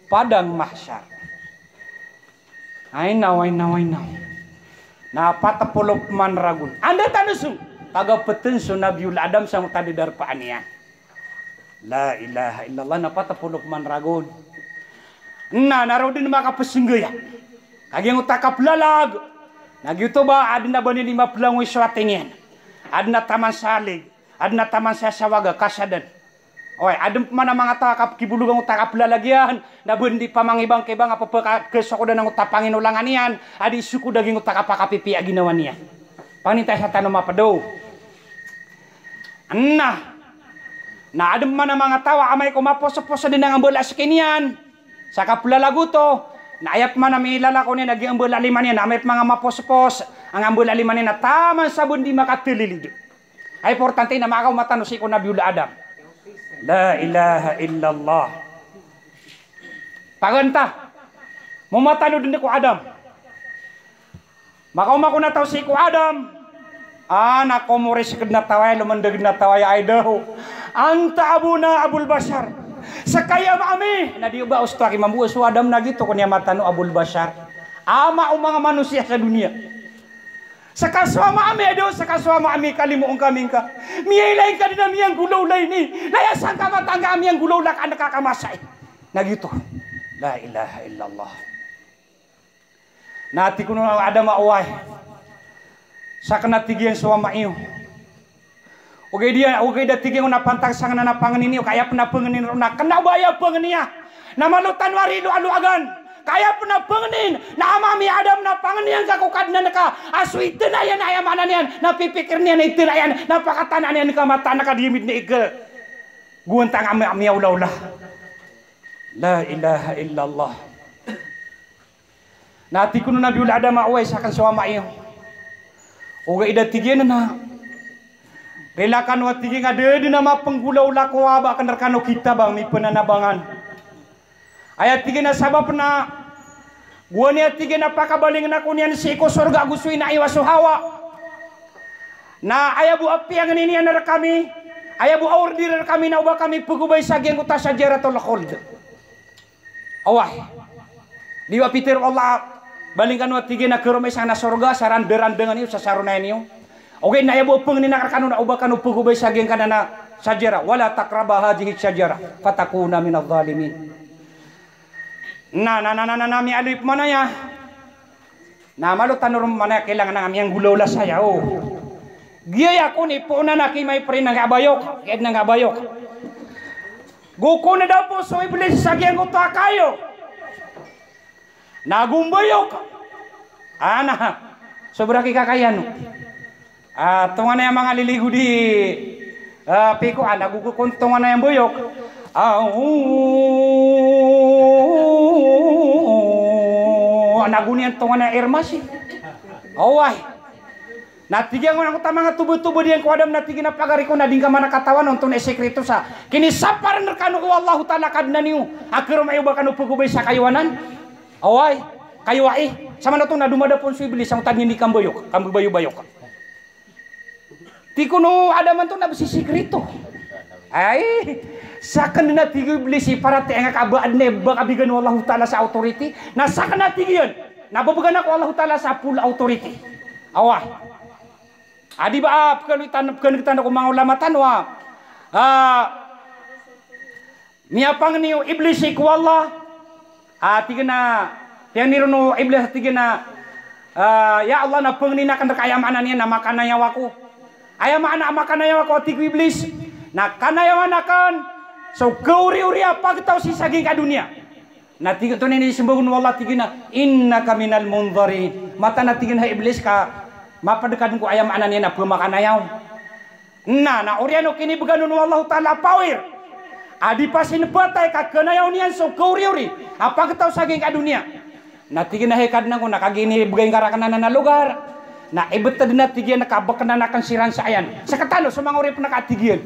padang mahsyar. Ay naw, ay naw, ay naw. Na pat polo pman ragon. Anda tano so? Taga ptn so Nabiyul Adam sangkoto a dadarpaan iyan. La ilaha illallah, na pat polo pman ragon. Na, na roo dn makapsinggaya. Ka giyangkoto a kaplalag. Na giyoto ba, adn a ba niyan di maplangoy so ating iyan. Adn a taman sa lig. Adn a taman sa sawaga, kasadan. Oy, adn pman a manga taw a kapkibologan angkoto a kaplalag iyan. Na ba niyan di pamangibangkibang a pphakasokodan angkoto a panginolangan iyan. A di sokod a giyangkoto a kapakapipiya a ginawa niyan. Pangnin ta sa tano mapdo. Na, na adn pman a manga taw a amay ko mapospos dn a ngambala a skin iyan sa kaplalag oto, na aya pman a milalakaw niyan a giyangkaya a mbala a lima niyan, na amay pman a mapospos a ngambala a lima niyan na taman sa ba niyan di makatalilid. Aya importante na makaoma tano sii ko Nabiyul Adam. La ilaha illallah. Paganta. Maoma tano dn ko Adam. Makaoma ko na taw sii ko Adam. A, na komori sii ko dn a taw aya, lomandg dn a taw aya, ay daw. Anta abuna Abul Bashar. Ska i ama ami. Na di o ba osto aki mambo so Adam na giyoto ko niyan matano Abul Bashar. Ama o manga manosiya sa doniya. Ska so ama ami, ay daw, ska so ama ami, kalimoon kami ngka. Miyailay ngka dn a miyanggolawla ini. Na aya sangka matangga a miyanggolawla ka an ka kamasa i. Na giyoto. La ilaha illallah. Na tig kon o Adam a oway. Sakn a tig iyan so ama iyo. Ogaid iyan, ogaid a tig iyan on a pantag sangkanan a pangnin iyo, ka aya pn a pangnin roo na kna o ba aya pangnin iyan. Na malo tano a riloaloagan. Ka aya pn a pangnin, na ama ami Adam na pangnin iyan ka ko Kadnan ka. A so itn iyan, aya maana niyan, na pipikir iyan, itn iyan, na pakatanaan iyan ka mataan ka di midn i kagowaan tano a miyaolaola. La ilaha illallah. Na tig kon o Nabiyul Adam a oway, sakn so ama iyo. Ogaid a tig iyan na rila kano a tig iyan a da dn a mapnggolawla ko aba akn rkano kitabang, mipnanabangan. Aya tig iyan a sabap na gowani a tig iyan a pakabalingn ako niyan sii ko sorga ago so ina iyo a so Hawa. Na aya bo a piyangnin iyan rkami, aya bo a order rkami na o ba kami pgobay sa giyangkoto a shajaratul khuld. Oway. Di ba pitharo o Allah, baling kano a tig iyan a karoma i sangkanan a sorga sa randarandangan iyo, sa saronayan iyo. Ogaid na aya bo a pangnin akn rkano na o ba kano pgobay sa giyangkanan a shajara. Wala taqraba hadhihi shajara fatakuna minadh dhalimin. Na, na, na, na, na, na, miyaaloy pman aya. Na malo tano ron pman aya, kailangan a miyanggolawla saya, o. Giyaya kon i poon anan ki may prin angka bayok, ki adn angka bayok. Go kon da po so Iblis sa giyangkoto a kayo. Na go mbayok. Ana, sobra ki kakaya no. Ah, tonganay a manga liligodi, ah, piko, ana, go kon tonganay a mbayok. Ah, ana, go niyan tonganay a irmasi. Oway. Na tig iyan angkoto a manga tobatoba diyan ko Adam na tig iyan a pagari ko na di ngka man katawan o antonaa i sekreto sa kinisapar rkano o Allahu Ta'ala a Kadnan iyo a karoma iyo ba kano pagobay sa kayo anan. Oway, kayo ai. Samanoto na domadapon so Iblis angkoto a di niyan di kambayok, kambabayobayok. Tig kon o Adam antonaa bs i sekreto. Ay, sakn na tig o Iblis i paratiyaya ngka a ba adn a ba ka bigan o Allahu Ta'ala sa authority. Na sakn na tig iyan, na ba bgan ako o Allahu Ta'ala sa full authority. Oway. A di ba, ah, pkhan'g tano, pkhan'g tano ko manga ulama tano a, ah, miyapangni o Iblis sii ko Allah. Ah, tig iyan a, piyangni ron o Iblis, tig iyan a, ah, ya Allah, na pangnin akn rka, aya maana niyan na makanayaw ako. Aya maana a makanayaw ako, tig o Iblis, na kanayawan akn so kaoriori a pagtaw sii sa giyangkai a doniya. Na tig iyan, antonaa i smbag on o Allah, tig iyan a, innaka minal mundharin. Mataan a tig iyan, hay Iblis, ka mapd ka dn ko aya maana niyan na pmakanayaw. Na, na oriyan o kinibgan on o Allahu Ta'ala a power a di pasin phatay ka kanayaw niyan so kaoriori a pagtaw sa giyangkai a doniya. Na tig iyan a, hay Kadnan ko, na kagiya inibgay ngka rakn anan a logar, na ibtad na tig iyan a kabknan akn siran sa ayan. Sktano so manga oripn ka, tig iyan.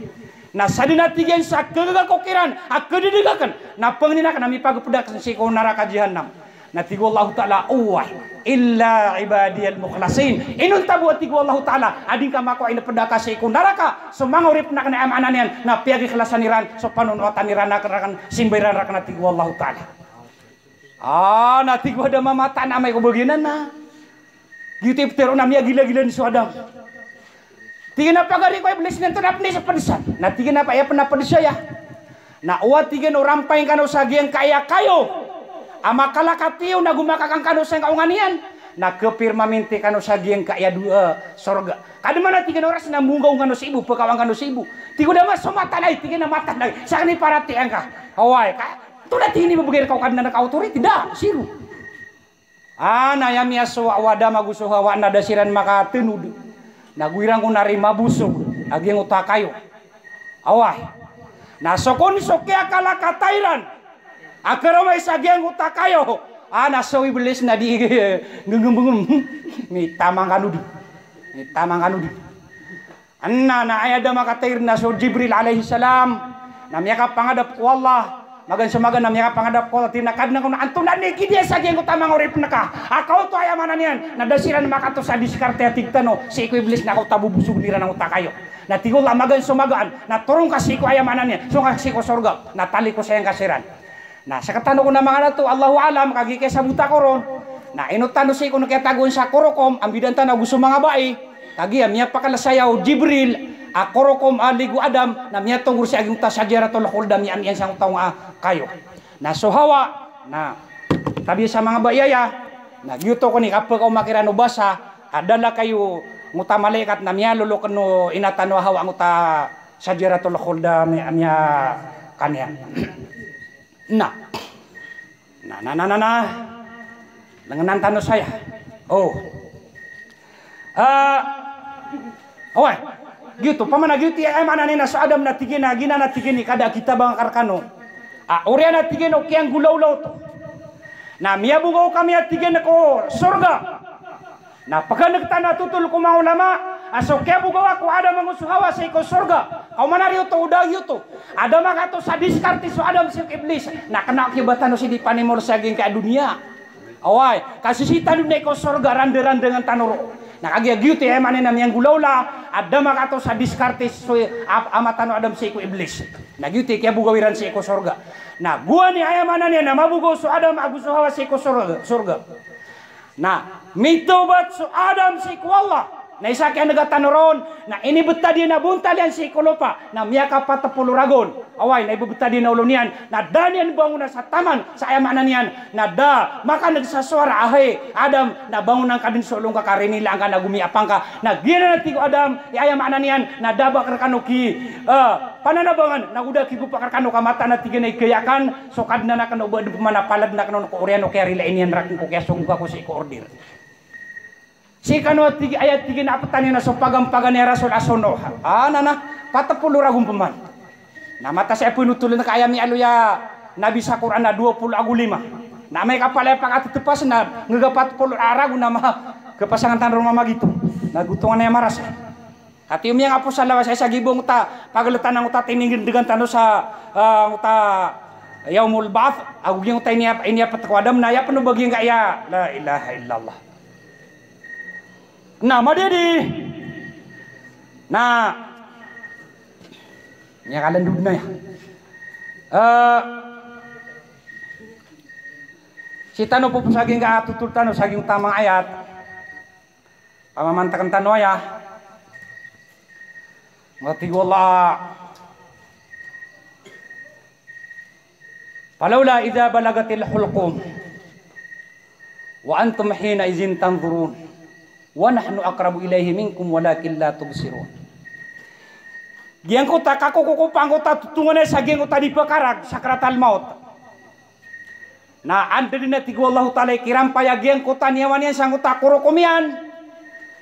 Na sadn a tig iyan sa kagaga ko kiran a kadadg akn, na pangnin akn a mipagpd akn sii ko naraka jahannam. Na tig o Allahu Ta'ala, oway, illa ibadiyal mukhlasin. Inonta bo, a tig o Allahu Ta'ala, a di ngka makowa inpd aka sii ko naraka so manga oripn akn a aya maana niyan na piyagikhlasan iran so panonoatan iran akn, rakn, simba iran rakn, a tig o Allahu Ta'ala. Ah, na tig o Adam a mataan, amay ko ba giyanan na. Giyoto i ptharoon a miyagilagilaan so Adam. Tig iyan a, pagari ko, Iblis, na antonaa pn i pd san? Na tig iyan a, aya pn a pd saya na owa, tig iyan, o rampay ngkano sa giyangkai a kayo a makalakat iyo na go makakan kano sangkai a onga niyan, na kapirmaminti kano sa giyangkai a do-, eh, sorga. Kadman a tig iyan a oras na monggaw ngkano sii bo, pkawa ngkano sii bo. Tig o Adam a, so mataan ay, tig iyan a, mataan ay. Sakn i paratiyaya ngka. Oway, ka, antonaa tig iyan i babagay rka o Kadnan a ka authority, da, sii bo. Ah, na aya miyasowa o Adam ago so Hawa na da siran makatanod. Na go iran kon ari mabosog a giyangkoto a kayo. Oway. Na so kon so kiyakalakata iran a karoma i sa giyangkoto a kayo. Ah, na so Iblis na di nggmbngm. Mitamang kano di. Mitamang kano di. Na, na aya da makatay ron na so Jibril alayhis salam na miyakapangadap ko Allah. Magaan so magaan na miyakapangadap ko Allah, tig iyan a, Kadnan ko, na antonaa i kidiya sa giyangkoto a manga oripn ka a kaoto, aya maana niyan na da siran makato sa diskarte a tig tano sii ko Iblis na kaoto a bobosogn iran angkoto a kayo. Na tig o Allah, magaan so magaan na toron ka sii ko, aya maana niyan, song ka sii ko sorga, na talikosaya ngka siran. Na sktano kon a manga dato, Allahu a'lam, kagiya kiyasabota ko ron. Na ino tano sii ko na kiyatagoan sa korokom, a mbidaan tano ago so manga bai. Kagiya miyapakala saya o Jibril a korokom a ligo Adam, na miyatongor sii a giyangkoto a shajaratul khuld a miyaamiyan sangkoto a kayo. Na so Hawa, na tabiya sa manga bai aya, na giyoto kon i kapkaoma kiran o basa a da lakayo angkoto a malaikat na miyalolokn o ina tano a Hawa angkoto a shajaratul khuld a miya, miyakaniyan. Na. Na, na, na, na, na. Lngnan tano saya. O. Ah, oway. Giyoto, pamana giyoto i, aya maana niyan na so Adam na tig iyan a, giyanan a tig iyan i kada a kitabang ka rkano a oriyan a tig iyan o kiyanggolawla oto. Na miyabogaw kami a tig iyan ko sorga. Na pkhan'g tano a totol ko manga ulama a so kiyabogawa ko Adam ago so Hawa sii ko sorga, ka oman a riyoto o da giyoto a da makato sa diskarte so Adam sii ko Iblis, na kna o kiyabatano sii di panimor sa giyangkai a doniya. Oway, ka sisii tano dn ko sorga, randarandangan tano ron. Na kagiya giyoto i, aya maana niyan na miyanggolawla a da makato sa diskarte so a, ama tano Adam sii ko Iblis. Na giyoto i kiyabogaw iran sii ko sorga. Na gowani, aya maana niyan na mabogaw so Adam ago so Hawa sii ko sorga, sorga. Na mitawbat so Adam sii ko Allah. Na isa kiyanega tano ron, na inibetad iyan a bontal iyan sii ko lopa, na miyakapat polo ragon. Oway, na ibebetad iyan a olo niyan, na da niyan bangonan sa taman, sa aya maana niyan, na da makaneg sa sowara a hay Adam, na bangonan ka den so olo ngka ka rinilaan ka na gomiyapang ka. Na giyanan a tig o Adam, aya maana niyan, na da ba rekano ki, eh, pananabangan, na go da kigopak rekano ka mataan a tig iyan a igaya aken so Kadnan aken o ba den pman a palad na kano ko oriyan o kiyarilai niyan raken ko kiyasogo ka ko sii ko order. Sii kano a tig, aya tig iyan a petan iyan a so pagampagan iyan a Rasul a so Nuh. Ah, na, na, pat polo ragon pman. Na mataan sa aya penotolen ka aya miyaaloy a Nabi sa Qur'an a dowa polo ago lima. Na amay ka palaya pakatetepas na ngega pat polo a ragon na ma, kepasangan tano ron mamagito. Na gotongan iyan marasa. Kati o miyangapos a lawas a isa gibong ta pageletan angkoto a tiningendegan tano sa, ah, angkoto a Yaumul Ba'ath, ago giyangkoto a iniya, iniyapet ko Adam, na aya pen o ba giyangkaya, la ilaha illallah. Na madidi. Na niya kalandod na aya. Eh, sii tano po sa giyangkaya totol tano sa giyangkoto a manga ayat. Pamamantaken tano aya. Matig o Allah. Falawla idha balagatil hulqum wa antum hina idhin tanzurun. Wa nahnu aqrabu ilayhi minkum walakin la tubsirun. Giyangkoto a kakokokopa angkoto a totonganay sa giyangkoto a di pekarag, sakaratal maut. Na anda den a tig o Allahu Ta'ala i kirampay a giyangkoto a niyawa niyan sangkoto a korokom iyan.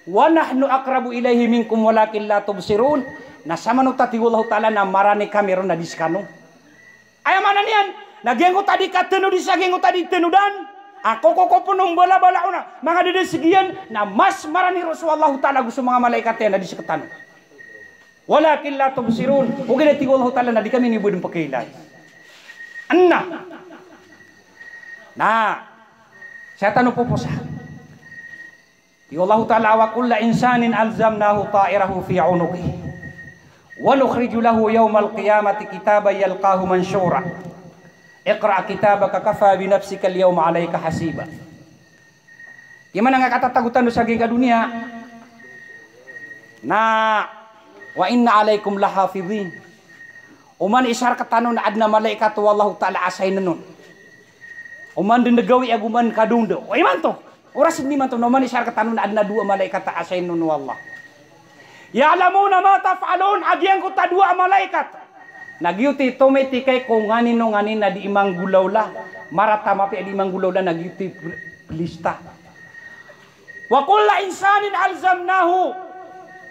Wa nahnu aqrabu ilayhi minkum walakin la tubsirun. Na samanoto a tig o Allahu Ta'ala na marani kami ron na di sekano. Aya maana niyan, na giyangkoto a di katenodi sa giyangkoto a di tenodan, a kokokop on o mbalabala on a manga dedeseg iyan, na mas marani ron so Allahu Ta'ala ago so manga malaikat iyan na di sekatano. Walakin la tubsirun. Ogaid na tig o Allahu Ta'ala na di kami niyo bo den pekailay. Enna. Na, sii tano poposa. Tig o Allahu Ta'ala, "Wa kulla insanin alzamnahu ta'irahu fi unuqihi. Wa nukhriju lahu yawmal qiyamati kitaban yalqahu manshura. Iqra' kitabaka kafa bi nafsikal yawma 'alayka hasiba." Di mana nga katatagotan o sa giyangkai a doniya. Na, "Wa inna 'alaykum lahafidhin." Oman i isa rektano na aden a malaikat o Allahu Ta'ala a assign on. Oman den gawii ago oman ka dondo. O imanto. Oras den imanto na oman i isa rektano na aden a dowa a malaikat a assign on o Allah. "Ya'lamuna ma taf'alun," a giyangkoto a dowa a malaikat. Na giyoto i tomitikay ko nganin o nganin a di imanggolawla. Marata a mapiya a di imanggolawla na giyoto i pe-, pelista. "Wa kulla insanin alzamnahu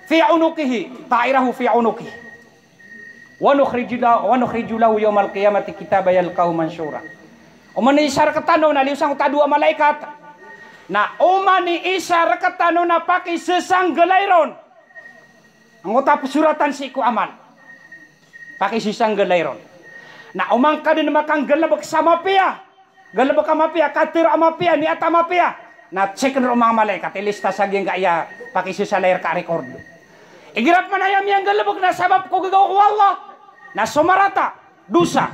fi unuqihi, ta'irahu fi unuqihi. Wa nukhriju la-, wa nukhriju lahu yawmal qiyamati kitaban yalqahu manshura." Oman i isa rektano na liyo sangkoto a dowa a malaikat. Na oman i isa rektano na pakisesanggalay ron angkoto a pesoratan sii ko amal. Pakisesanggalay ron. Na oman ka den makanggalebek sa mapiya. Galebek a mapiya, katharo a mapiya, niyat a mapiya. Na check ron o manga malaikat, ilista sa giyangkaya pakisesalay reka a record. Igira pman aya miyanggalebek na sabap ko gagaw ko Allah. Na so marata, dosa.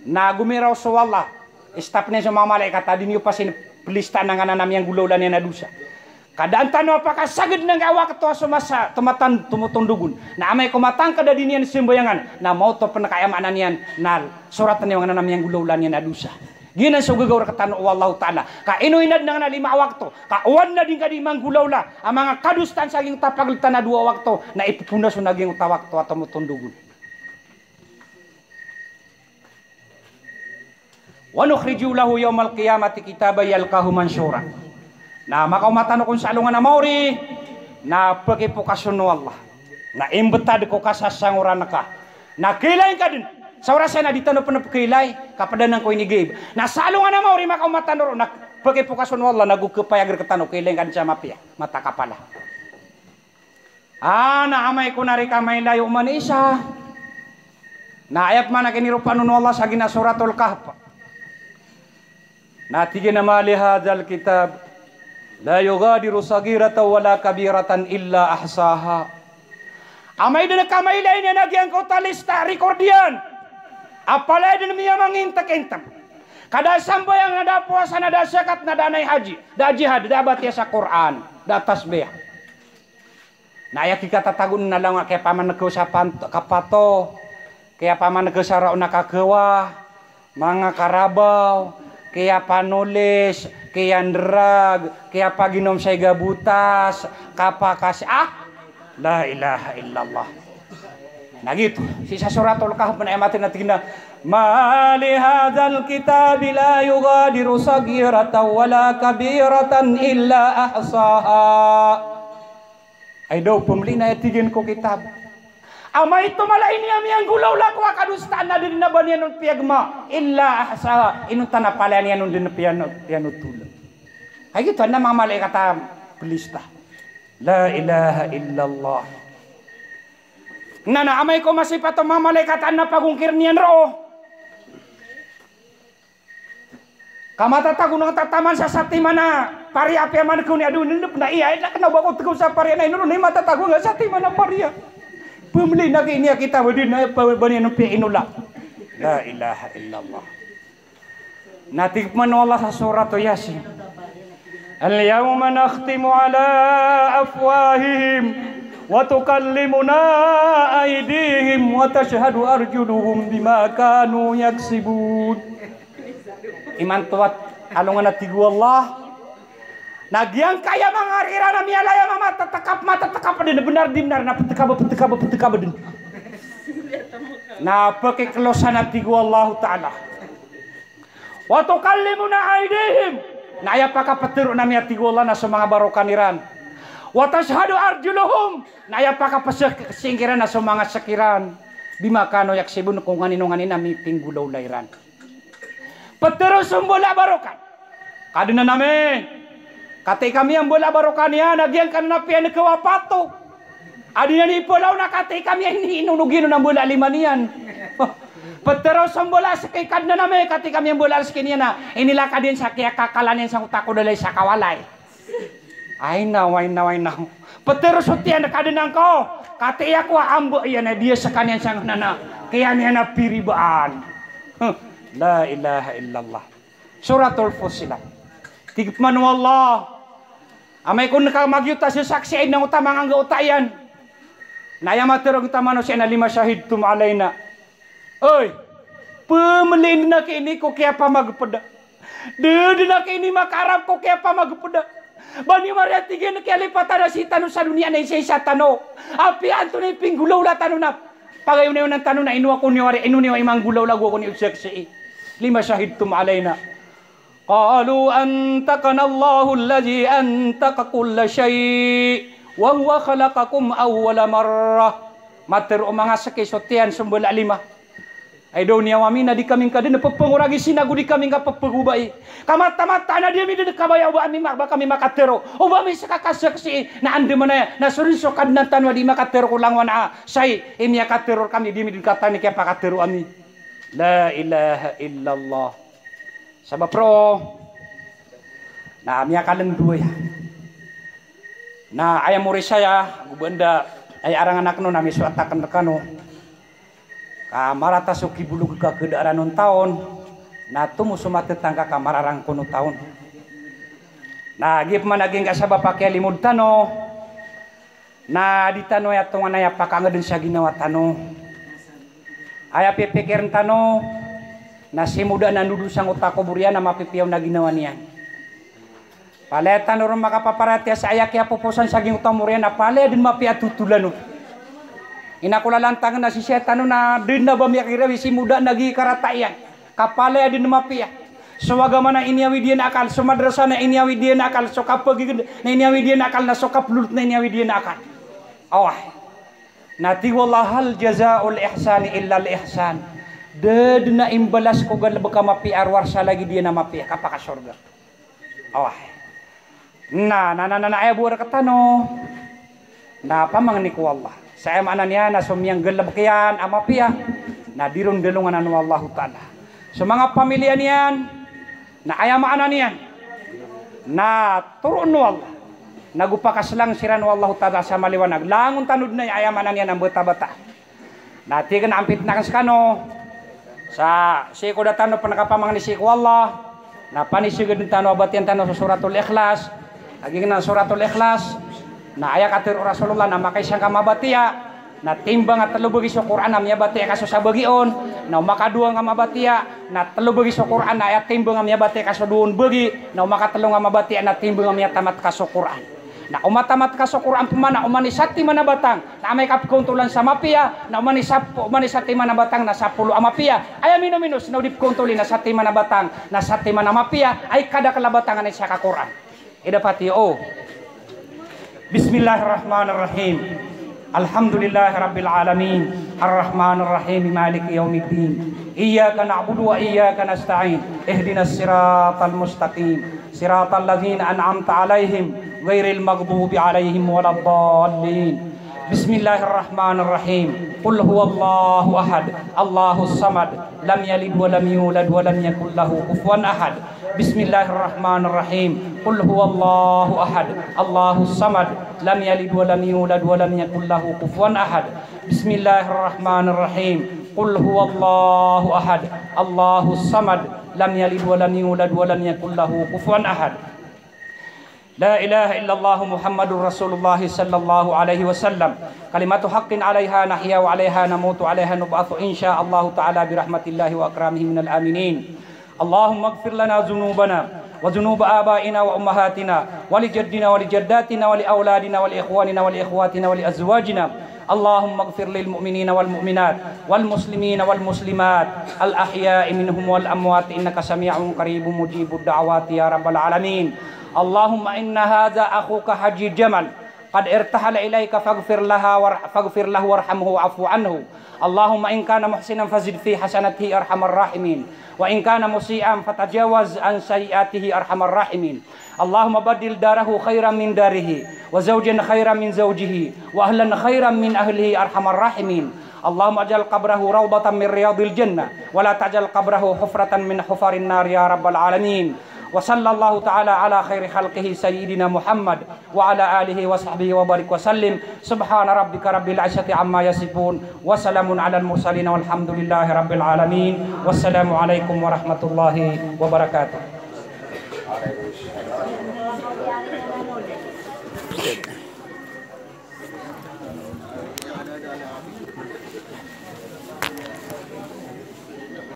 Na gomiraw so Allah. Istap niyan so manga malaikat a di niyo pasin pelista na nganan a miyanggolawla niyan a dosa. Kadaan tano a pakasaged na angkaya wakto a so masa, tomatan, tomotondog on. Na amay ko matangked a di niyan sembayangan, na maoto pen ka aya maana niyan, na soratan iyan nganan a miyanggolawla niyan a dosa. Giyanan so gagaw rektano o Allahu Ta'ala. Ka ino inadn angkanan a lima a wakto, ka o adn a di ngka di manggolawla a manga kadosaan sa giyangkoto a pagltan a dowa a wakto, na ipoponas on a giyangkoto a wakto a tomotondog on. Wa nukhriju lahu yawmal qiyamati kitaban yalqahu manshura. Na makaoma tano kon sa alongan a maori, na pekipokas on o Allah. Na imbetad ko kasasangoran ka. Na kilaing ka den. Sa oras iyan na di tano pen pekilaing, kapedanan ko ini gaib. Na sa alongan a maori makaoma tano ron, na pekipokas on o Allah, na go kepayag rektano, kilaing ka den sa mapiya, matakapala. Ah, na amay ko na reka mailay o oman i isa. Na aya pman a kiniropaan on o Allah sa giya Suratul Kahf. Na tig iyan a, "Ma li hadhal kitab la yughadiru saghiratan wala kabiratan illa ahsaha." Amay den ka mailay niyan a giyangkoto a lista, record iyan. A palaya den miyamangintek-intek. Ka da sambayang, na da powasa, na da zakat, na da anay haji, da jihad, da batiya sa Qur'an, da tasbih. Na aya kikatatago na langon a kiyapamanegkaw sa pan-, kapato, kiyapamanegkaw sa raon a kagawa, manga karabaw, kiyapanolis, kiyandrag, kiyapaginom sa iga botas, kapakasi-, ah! La ilaha illallah. Na giyoto, sii sa Suratul Kahf na aya matharo na tig iyan a, "Ma li hadhal kitabi la yughadiru saghiratan wala kabiratan illa ahsaha." Ay daw pemeli na aya tig iyan ko kitab. Amay to mala ini a miyanggolawla ko a kadosaan na da den a ba niyan on piyagma, illa ahsaha, inonta na palaya niyan on den piyan-, piyanotola. Ay giyoto na manga malaikat a pelista. La ilaha illallah. Na, na amay ko masipat o manga malaikat a na pagongkir niyan roo. Ka matatago na tataman sa satiman a pariya apiya manegkaw niyan, ado, nenep na iya, ina kena ba ko tegaw sa pariya na ino ron, na matatago nga satiman a pariya. Pemeli na ki ini a kitab, di na ba, ba niyan on piya inola. La ilaha illallah. Na tig pman o Allah sa Surat Yasin, "Al-yawma nakhtimu ala afwahihim wa tukallimuna aydihim wa tashhadu arjuluhum bima kanu yaksibun." Imanto a alongan a tig o Allah, na giyangkaya manga ari iran a miyalaya a matatekap, matatekap den, benar di benar, na petekap, petekap, petekap den. Na pekiklosan a tig o Allahu Ta'ala. "Wa tukallimuna aydihim." Na aya pakapeteroon ami a tig o Allah na so manga barokan iran. "Wa tashhadu arjuluhum." Na aya pakapeseksing kiran na so manga sek iran. "Bima kanu yaksibun," ko nganin o nganin a mipinggolawla iran. Petero so mbala a barokan. Kadnan ami, katii kami a mbala a barokan iyan a giyangkanan a piyanegkaw a pato. A di niyan ipelaw na katii kami a ini, ino no giyanan a mbala a lima niyan. Petero so mbala a sek i Kadnan ami, katii kami a mbala a sek iyan a inilakad iyan sa kiyakakalan iyan sangkoto a kodalay sa kawalay. Ay naw, ay naw, ay naw. Petero so tiyan a Kadnan ko, katii ako a amba iyan a di a sekaniyan sangkanan a kiyan iyan a piribaan. Huh. La ilaha illallah. Suratul Fussilat. Tig pman o Allah, amay ko neka magiyota so saksi a ina oto a manga anggaota iyan. Na aya matero angkoto a manosiya na, "Lima shahidtum alaina." Oy, pemeli anda na ki ini ko kiyapamagpeda. Da den a ki ini makaarap ko kiyapamagpeda. Ba niyo mariya, tig iyan, kiyalipatan a sii tano sa doniya na isaisa tano. Apiya antonaa i pinggolawla tano na pagayonayonan tano na ino ako niyo ari, ino niyo imanggolawla, ago ako niyo saksii. "Lima shahidtum alaina." Qalu antaqanallahu alladhi antaqa kulla shay' wa huwa khalaqakum awwala marrah. Matero o manga sek i so tiyan so mbala a lima. Ay daw niyawa mi na di kami ngka den pepengoragi sii na go di kami ngka pepegobai. Ka mataan-mataan a di ami den kabaya o ba ami ma-, ba kami makatero. O ba ami seka kasaksii na andamanaya na so den so Kadnan tano a di makatero ko langowan a shay i miyakatero rekami, di ami den katawan i kiyapakatero ami. La ilaha illallah. Sabap roo na miyakalendowa aya. Na aya mori saya, go ba anda aya arangan aken on na misoat aken rekano. Ka marata so kibolog ka keda aran on taon, na tomo so matetangka ka mararangkon o taon. Na giya pman a giyangkai sabap a kiyalimod tano, na di tano aya tonganay a pakangeden sa ginawa tano. Aya pipikiren tano na si moda na ndodo sangkoto a kobor iyan na mapipiya on a ginawa niyan. Palaya tano ron makapaparatiyaya sa aya kiyapoposan sa giyangkoto a mori iyan na palaya den mapiya a totolan on. Ina ko lalantangen na sisii tano na den a ba miyakirawi si moda na giya karata iyan. Ka palaya den mapiya. So agama na iniyawid iyan a akal, so madrasa na iniyawid iyan a akal, so kapagiged na iniyawid iyan a akal, na so kaplolot na iniyawid iyan a akal. Oway. Na tig o Allah, "Hal jazaul ihsani illal ihsan." Da den a imbalas ko galebek a mapiya a rowar sa lagid iyan a mapiya, kapakasorga. Oway. Na, na, na, na, na, aya bo rektano. Na pamangni ko Allah. Sa aya maana niyan na so miyanggalebek iyan a mapiya, na di ron dalongan o Allahu Ta'ala. So manga pamilya niyan, na aya maana niyan na toroon o Allah. Na go pakaselang siran o Allahu Ta'ala sa maliwanag. Langon tano den aya maana niyan a mbeta-beta. Na tig iyan a ampit aken sekano. Sa sii ko da tano pen kapamangni sii ko Allah, na panisegen tano a batiyan tano so Suratul Ikhlas. Lagid anan a Suratul Ikhlas. Na aya katharo o Rasulullah na makaisa ngka mabatiya, na timbang a telo bagi so Qur'an a miyabatiya ka so sabagi on, na o makadowa ngka mabatiya, na telo bagi so Qur'an na aya timbang a miyabatiya ka so dowa on bagi, na o makatelo ngka mabatiya na timbang a miyatamat ka so Qur'an. Na o matamat ka so Qur'an pman na oman i satiman a batang na amay ka pkaontolan sa mapiya, na oman i sap-, oman i satiman a batang na sapolo a mapiya. Aya minominos na o di pkaontoli na satiman a batang na satiman a mapiya, ay kadakel a batang a na isa ka Qur'an. Ida pati o. Bismillahirrahmanirrahim. Alhamdulillahi rabbil alamin. Arrahmanirrahim. Maliki yaumiddin. Iyyaka na'budu wa iyyaka nasta'in. Ihdinas siratal mustaqim. Siratal ladzina an'amta alaihim ghairil maghdubi alaihim waladdallin. Bismillahirrahmanirrahim. Qul huwallahu ahad. Allahus samad. Lam yalid wa lam yulad wa lam yakul lahu kufuwan ahad. Bismillahirrahmanirrahim. Qul huwallahu ahad. Allahus samad. Lam yalid wa lam yulad wa lam yakul lahu kufuwan ahad. Bismillahirrahmanirrahim. Qul huwallahu ahad. Allahus samad. Lam yalid wa lam yulad wa lam yakul lahu kufuwan ahad. La ilaha illallah Muhammadur Rasulullah sallallahu alaihi wasallam. Kalimatu haqqin alaiha nahya wa alaiha namutu wa alaiha nub'athu insya Allahu ta'ala bi rahmatillahi wa akramihi minal aminin. Allahumma ighfir lana dhunubana wa dhunuba abaina wa ummahatina wa li jaddina wa li jaddatina wa li auladina wa li ikhwanina wa li ikhwatina wa li azwajina. Allahumma ighfir lil mu'minina wal mu'minat wal muslimina wal muslimat al ahya'i minhum wal amwat innaka sami'un qaribun mujibud da'awati ya rabbal alamin. Allahumma inna hadha akhuka Haji Jamal qad irtahala ilaika faghfir laha war-, faghfir lahu warhamhu wa'fu anhu. Allahumma in kana muhsinan fazid fi hasanatihi arhamar rahimin. Wa in kana musi'an fatajawaz an sayyi'atihi arhamar rahimin. Allahumma baddil darahu khairan min darihi, wa zawjan khairan min zawjihi, wa ahlan khairan min ahlihi arhamar rahimin. Allahumma ij'al qabrahu rawdatan min riyadil jannah, wa la taj'al qabrahu hufratan min hufarin nar ya rabbal alamin. Wa sallallahu ta'ala ala khairi khalqihi sayyidina Muhammad wa ala alihi wa sahbihi wa barik wa sallim. Subhana rabbika rabbil izzati amma yasifun. Wa salamun alal mursalin walhamdulillahi rabbil alamin. Wassalamu alaikum warahmatullahi wabarakatuh.